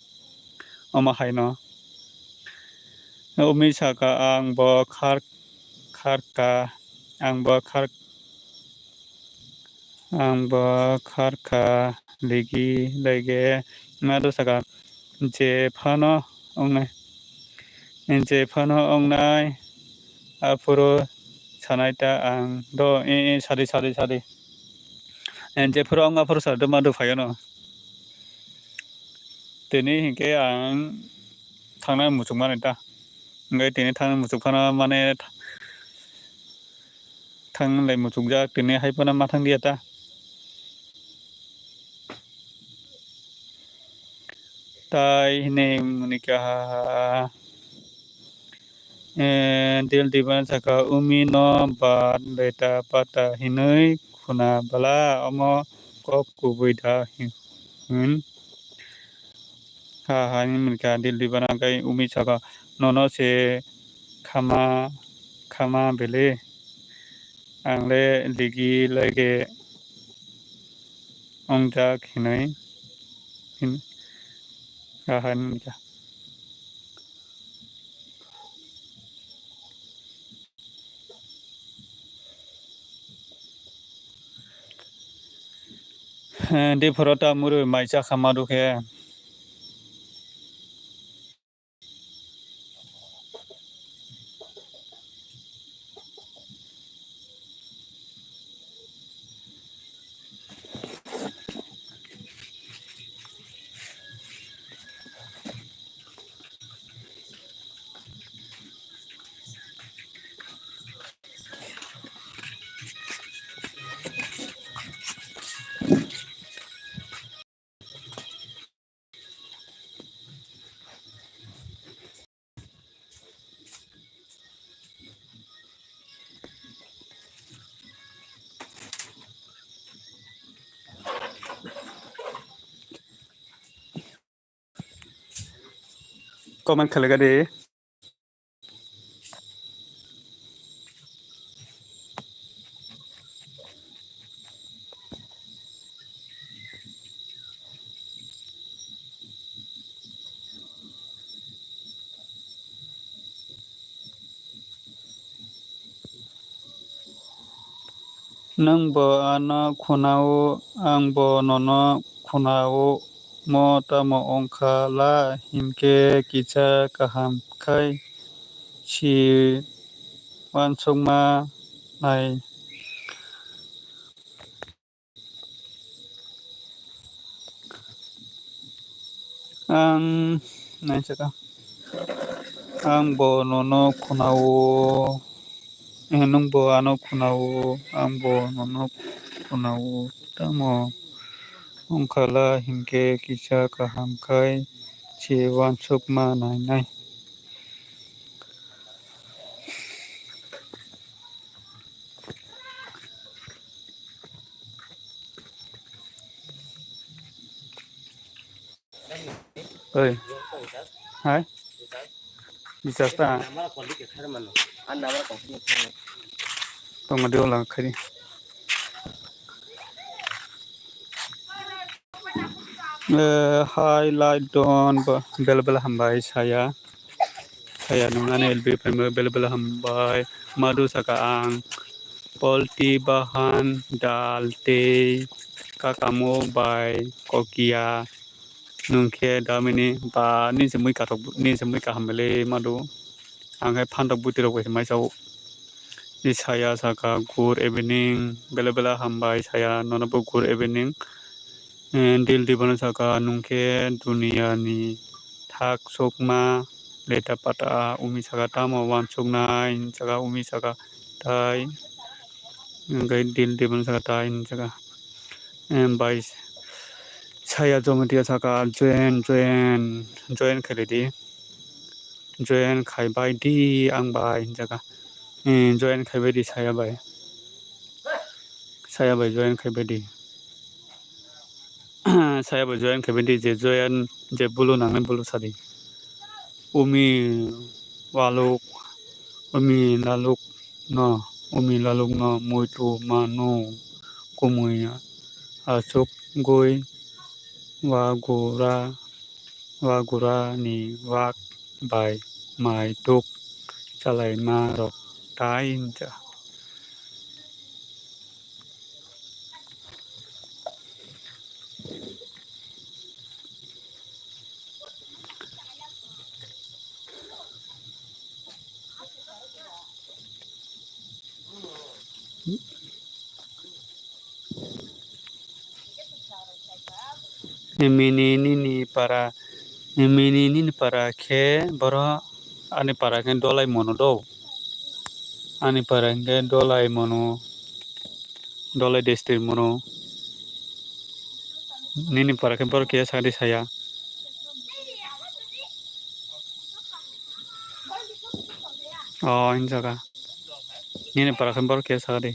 Omo haino. Umi saka ang bo khar, kharka, ang bo khar, ang bo kharka ligi lege madu saka je phano ongnai, je phano ongnai aphuru sanai ta ang do e, e, sadi, sadi, sadi. Jephuru ong aphuru sadi do madu phaiyano. Tini hinkhe ang thangnai muchungmani ta. Hinkhe tini thangnai muchung phano mane tha-, thanglai muchungjak tini hai phano ma thangya ta. Tai hinwi muni kaha. Eh, dil dibana saka umi no ba leta pata hinwi khuna bala omo kok kubui da hin. Ha ha hinwi muni kaha dil dibana kai umi saka nono se khama, khama bele ang le ligi lege ongjak hinwi hin. Ha ha hinwi muni kaha. Diphuru ta murui mai chakha madu khe. comment khlai di. Nwng bo ano khunao, ang bo nono khunao, mo tamo wngkha la hinkhe kisa kaham khai si uansukma nai. Ang naisaka. Ang bo nono khunao. Eh, nwng bo ano khunao. Ang bo nono khunao. Tamo wngkha la hinkhe kisa kaham khai se uansukma nainai. Oi. Hai. Recharge ta. Tongma de ola khari. Eh, hai light don ba bela bela hambai saya. Saya nung ani L B phaima bela bela hambai. Madu saka ang polti bahan dal tei kakamo bai kokia nung khe damini ba ni se mui katok ni se mui kaham bele madu. Ang hai phantok buti rok bai se mai sao. Ni saya saka good evening, bela bela hambai saya nono bo good evening. Eh, dil di bono saka nung khe duniya ni thak sokma leta pata umi saka tamo uansuknai saka umi saka tai hwnkhe dil di bono saka tai saka. Eh, bai saya Jomatiya saka join join join khailai di. Join khaibai di ang bai hinjaka. Eh, join khaibai di saya bai. Saya bai join khaibai di. Saya bai join khaibai di je join je bulu nangnai bulu sadi. Umi waluk, umi laluk no, umi laluk no muitu manu kumui asuk gui wagura wagura ni wak bai mai tuk chalaima rok tai hinja. Mini nini para, mini nini para khe boro ani para khe dolai mono do. Ani para khe dolai mono, dolai district mono. Nini para khe boro khe sadi saya. Oh, hinjaka. Nini para khe boro khe sadi.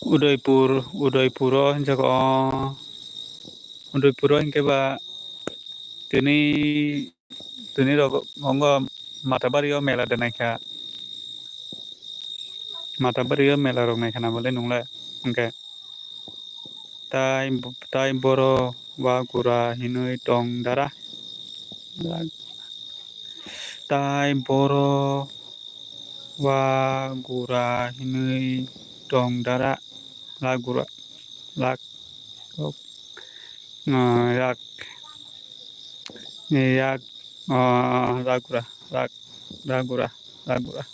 Udaipur, Udaipur o hinjak o, Udaipur o hinkhe ba tini, tini rok ongo Matabari o mela de naikha, Matabari o mela rok naikha na bole nungle hinkhe. Tai, tai boro wa gura hinui tong dara. Tai boro wa gura hinui tong dara. La gura, lak, ah, yak, yak, ah, la gura, lak, la gura, la gura,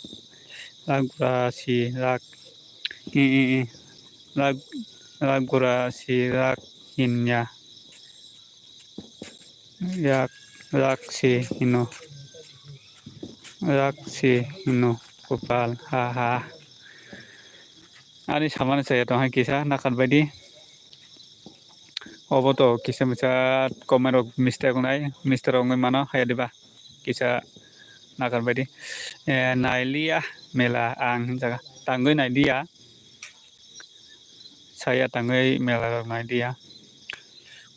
la gura si lak. I, i, i. Rak, rak gura si rak hinya. Yak, rak si hino. Rak si hino. Kopal, ha, ha. Ani samani saya tong hai kisa nakat baidi. Obo to kisa misa comment rok mistake wngnai, mistake rok wngwi mano, haya diba? Kisa nakarbaidi. Eh, nailiya mela ang hinjaga tangwi nailiya. Saya tangwi mela rok nailiya.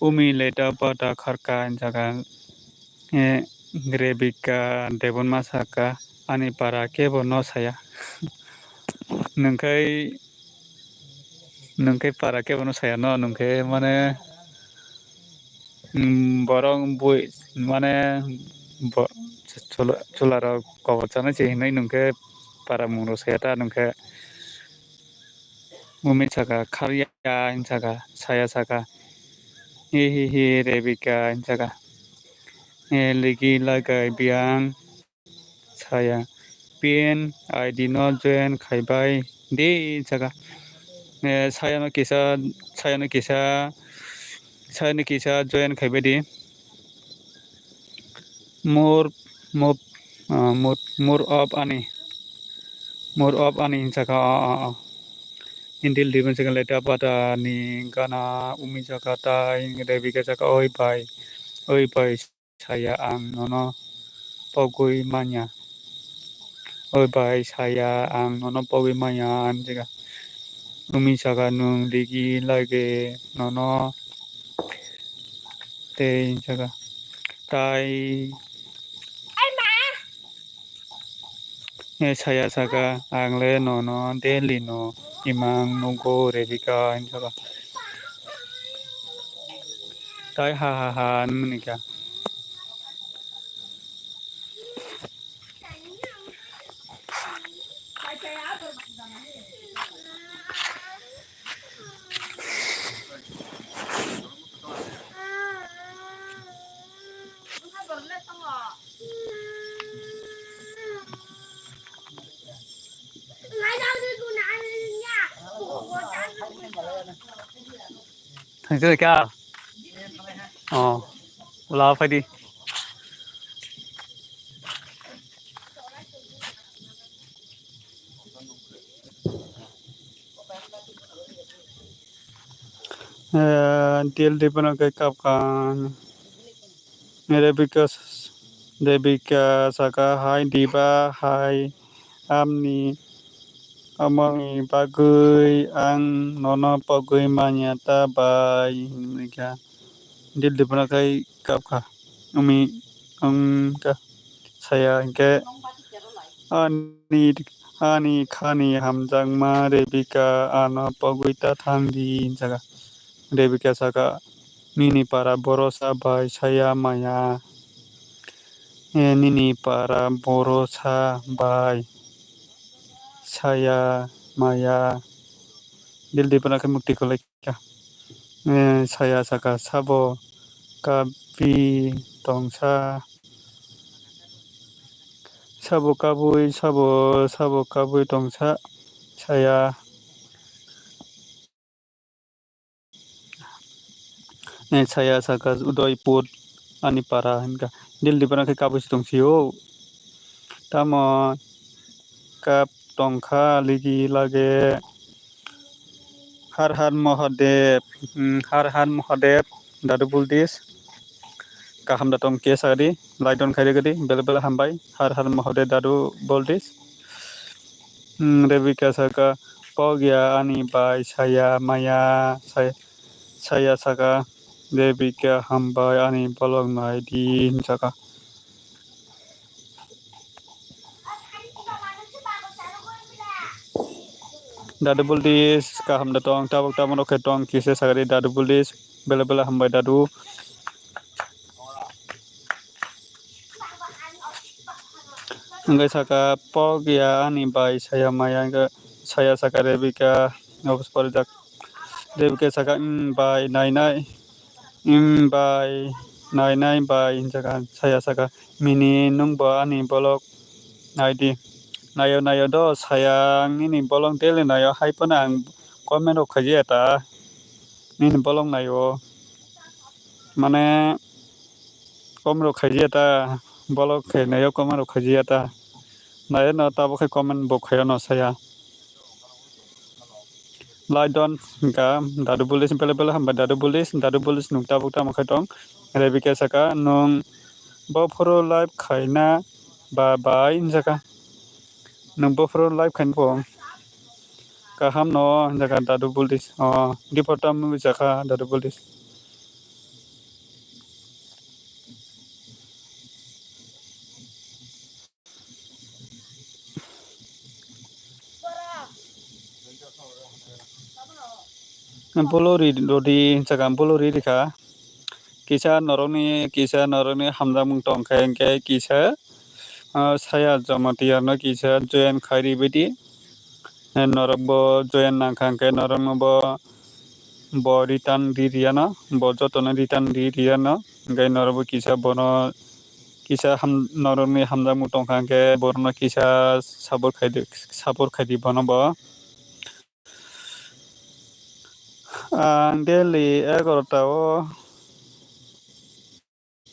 Umi leta pata kharka hinjaga. Eh, Rebika Debonma saka ani para kebo no saya. Nungkhai, nungkhai para kebo no saya no, nungkhai mane, mm, borok bui mane bo-, chula, chula rok kobor chanai se hinwi nungkhai para mung rok saya ta nungkhai. Umi saka kharya hin saka, saya saka. Hi hi hi Rebika hin saka. Eh, ligi lagai biang. Saya pin I D no join khaibai di jaga. Eh, saya no kisa, saya no kisa, saya no kisa join khaibai di. More, more, ah, more, more of ani, more of ani jaga, ah, ah, ah. Indil diben jaga leta pata ni gana umi jaga tai Rebika jaga oi bai, oi bai. Saya ang nono pogwi manya. Oi bai, saya ang nono pogwi manya, hinjika. Umi saka nwng digi lage nono tei hinjaka. Tai Eh, saya saka, ang le nono Delhi no imang nugo Rebika, hinjaka. Tai ha ha ha, hinmani kha. Thangchai kha. Oh, ula phaidi. Eh, Dil Dipano khe kapkha. Rebecca, Rebecca saka, "Hai Diba, hai amni, amoni bagwi ang nono pogwi manya ta bai," hinwi kha. Dil Dipano khai kapkha. Umi wngkha saya hinkhe ani, ani khani hamjakma Rebecca ano pogwi ta thang di, hinjaka. Rebecca saka, "Nini para borosa bai saya maya, eh, nini para borosa bai saya maya." Dil Dipano khe mukti kwlai. Eh, saya saka, "Sabo kabi tongsa, sabo kabui, sabo, sabo kabui tongsa," saya. Eh, saya saka, "Udaipur ani para," hinka. Dil Dipano khe kabui se tongsi o. Tamo kap tongkha ligi lage. Har Har Mahadev, hmm, Har Har Mahadev, Dadu Buldis. Kaham da tong kesa di, like don khairi gadi, bele bele hambai. Har Har Mahadev, Dadu Buldis. Hmm, Rebecca saka, "Pogya ani bai saya maya," saya, saya saka, "Rebecca hambai ani bolok nai di," hinjaka. Dadu Buldis, kaham da tong, tabuk tabuk rok khe tong, kisa sagari Dadu Buldis, bele bele hambai Dadu. Hingke saka, "Pogya ani bai saya maya," hingke saya saka Rebecca, obos porijak. Rebecca saka, "Hmm, bai, nai nai." "Hmm, bai, nai nai bai," hinjaka, saya saka, "Mini nwng bo ani bolok nai di." "Naio, naio do, saya ang nini bolok daily naio, hai phano ang comment rok khaijaya ta, nini bolok naio." Mane, comment rok khaijaya ta, bolok khe naio comment rok khaijaya ta. Naio no, tabuk khe comment bo khaio no saya. Like don hingka Dadu Bulis, bele bele hambai Dadu Bulis, Dadu Bulis nwng tabuk tamo khai tong. Rebecca saka, "Nwng bo phuru live khaina Ba bai hinjaka. Nwng bophuru live khainai bo. Kaham no hinjaka Dadu Buldis. O, Diportam hinjaka Dadu Buldis. Bolori rodi hinjaka bolori rikha. Kisa norokni, kisa norokni hamjakmung tongkha, hinkhe kisa, ah, saya Jamatia no kisa join khai ribaidi. Eh, norok bo join nangkha, hinkhe norokno bo, bo return ri riyano, bo jotono return ri riyano, hinkhe norok bo kisa bono kisa ham-, norokni hamjakmung tongkha, hinkhe borokno kisa support khaidi, support khaidi bono bo. Ang daily egarota o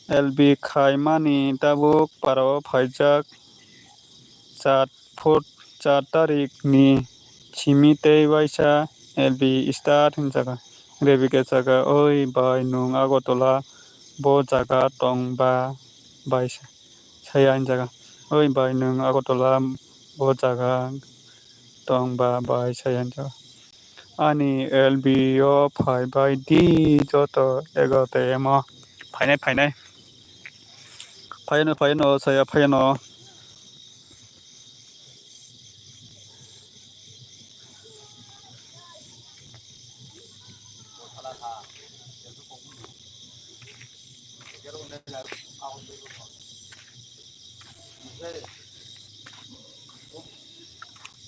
L B khaimani tabuk parao phaijak, char foot, char tarik ni simi tei waisa L B start hinjaka. Rebika saka, "Oi bai, nwng Agartala bo jaga tong ba bai sa-, saya hinjaka. Oi bai, nwng Agartala bo jaga tong ba bai saya hinjaka." Ani L B o phai bai di joto egarota M o. Phainai, phainai. Phaiano, phaiano, saya phaiano.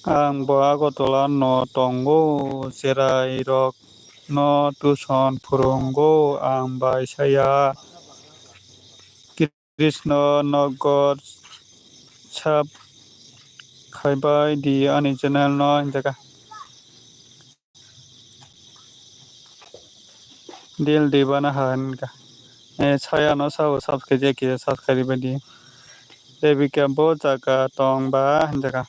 Ang bo Agartala no tongo, cherai rok no tuition phurungo, ang bai saya. Krishna Nagar sub khaibai di ani channel no hinjaka. Dil dibana ha hinka. Eh, saya no sao subscribe je kisa subscribe di. Rebika bo jaga tong ba hinjaka.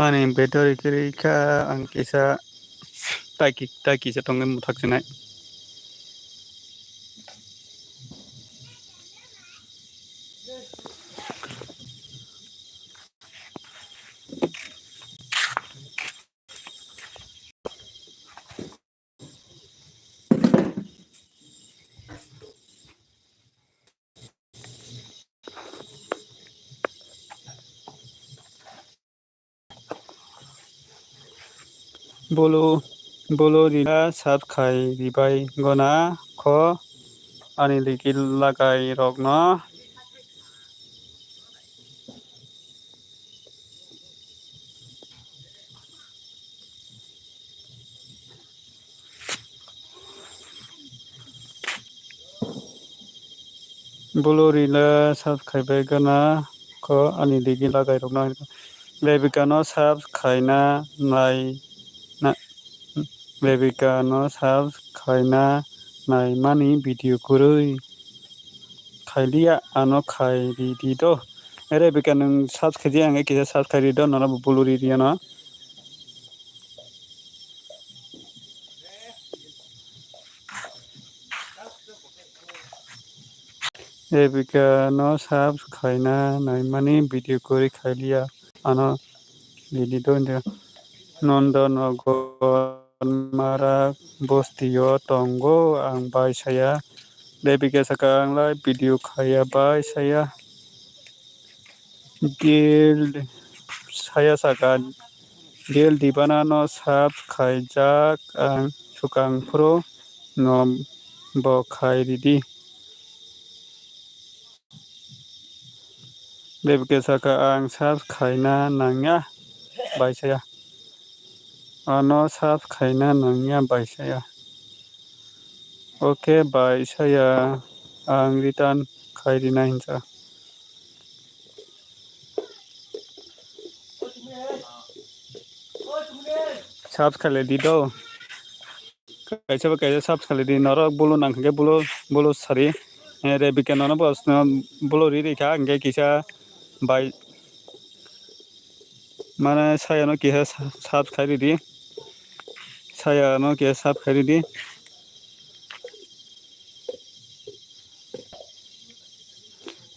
Ani battery kwrwi kha, ang kisa taiki, taiki se tongwi mwthak sinai. Bulu, bulu rina sat khai ribai gona kho ani liki lagai rokno. Bulu rila sat khaibai gana kho ani digi lagai rokno. Rebika no sat khaina nai na, Rebika no sat khaina nai mani video kwrwi khailiya ano khai ridi do. Rebika nwng sat khaidi ang kisa sat khai rido nono bulu ridi ano. Rebika no sab khaina naimani video kwrwi khailiya ano video do hinjak. Nondonagar Marak bostio tongo ang bai saya. Rebika saka ang lai video khaiya bai saya. Dil saya saka, dil dibana no sab khaijak ang swkang phuru no bo khai ridi. Rebika saka ang sab khaina nangya bai saya. Ano sab khaina nangya bai saya. Oke bai saya, ang return khai rina hinsa. Sab khaile di do. kaisa ba kaisa subs khaidi norok bulu nang khe bulu bulu sari. Eh, Rebika nono bo bulu ri ri kha hwnkhe kisa bai mane sayano kisa subs khai ridi. Sayano kisa subs khai ridi.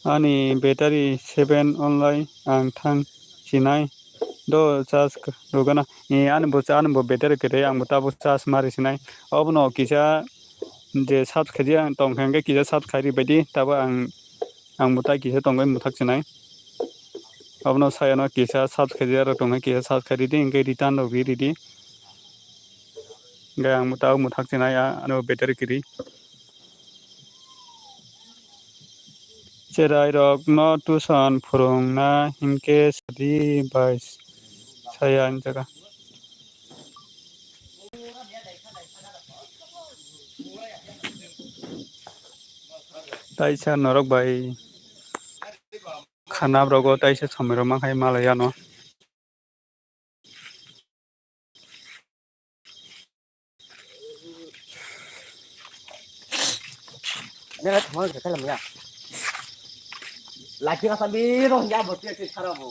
Ani battery seven only ang thang sinai do charge rwgana. Eh, ani bo, ani bo battery kwrwi, ang bo tabuk charge mari sinai. Obono kisa je charge khaidi ang tong kha hwnkhe kisa charge khai ri baidi, tabuk ang, ang bo tai kisa tongwi mwthak sinai. Obono sayano kisa charge khaidi aro tongkha kisa charge khai ridi, hwnkhe return rok ri ridi. Hwnkhe ang bo tabuk mwthak sinai, ano battery kwrwi. Cherai rok no tuition phwrwng na hinkhe sadi bai saya hinjaga. Taisa norok bai khana brogo taisa somoi rok mankhai malai ano. Nela thangma khe khalam ya. Laki kasa biro ya bo tiya tiya sara bo.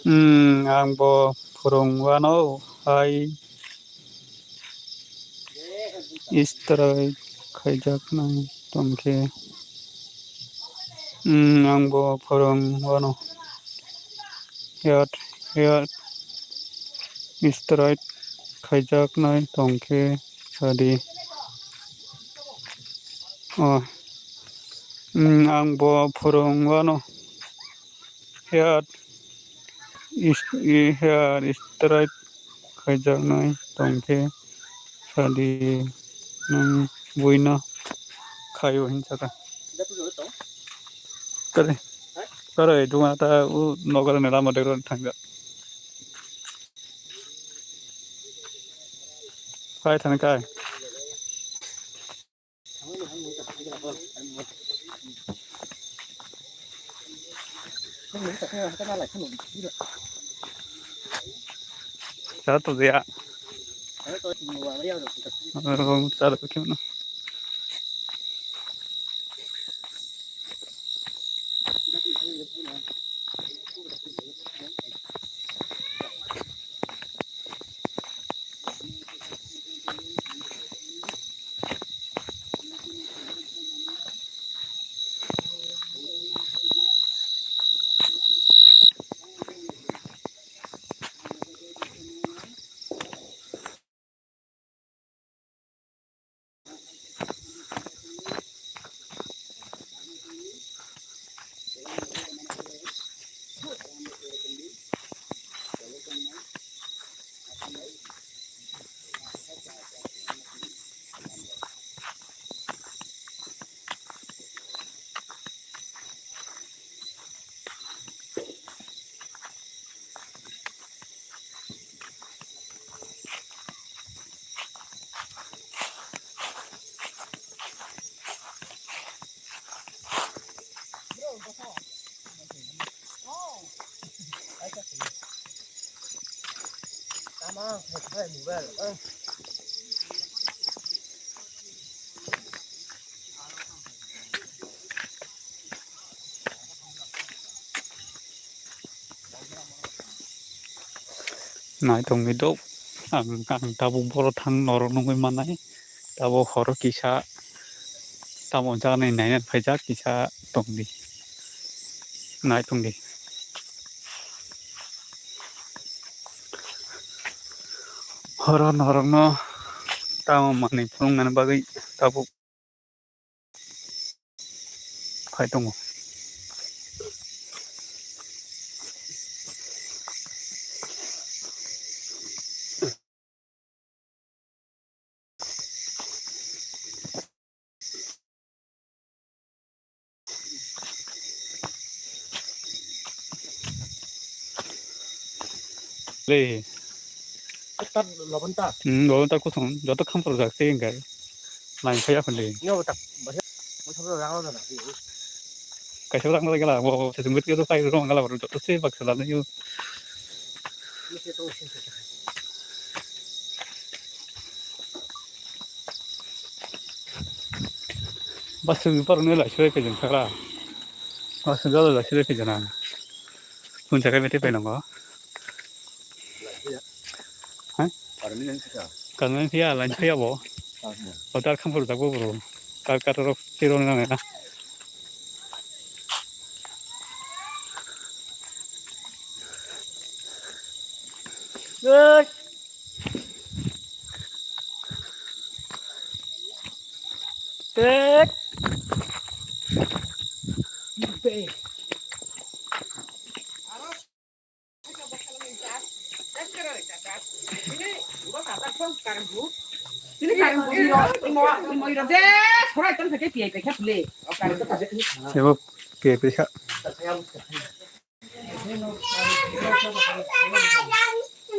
Hmm, ang bo phwrwng wano hai. Strike khaijaknai tongkhe, hmm, ang bo phwrwng wano. Head, head strike khaijaknai tongkhe sadi. Oh, hmm, ang bo phwrwng wano. Head is, i, head strike khaijaknai tongkhe sadi nwng buino khaio hinsaka. Kare, kare, dunga ta u nogar ni lama degro thangjak. Phai thani kai. Chá to dia. Chá to kí no. Nai tongwi dok, ang, ang tabuk boro thang norok nugwi manai, tabuk horo kisa tamo jani naina phaijak kisa tongdi, nai tongdi. Horo norokno tamo manwi phunuknani bagwi tabuk phai tongo. Le. Tat lobon ta. Hmm, lobon ta kusung. Joto khampor jak se engkai. Lain phai akhon le. Yo tak. Basa. Mo sabro rang lo na. Kaisa rang lo gala. Mo sesung bit ke to kai rong gala. Joto se bak sala yo. Basu ni parone lai soi kajang kara. Basu jalo lai soi kajana. Puncha kai mete penongo. Hai? Karmi phiya, lain phiya bo. Otar khampur dakbo bro. Kar kar rok siro nang ya. Good. Good. Sebo P I P kha.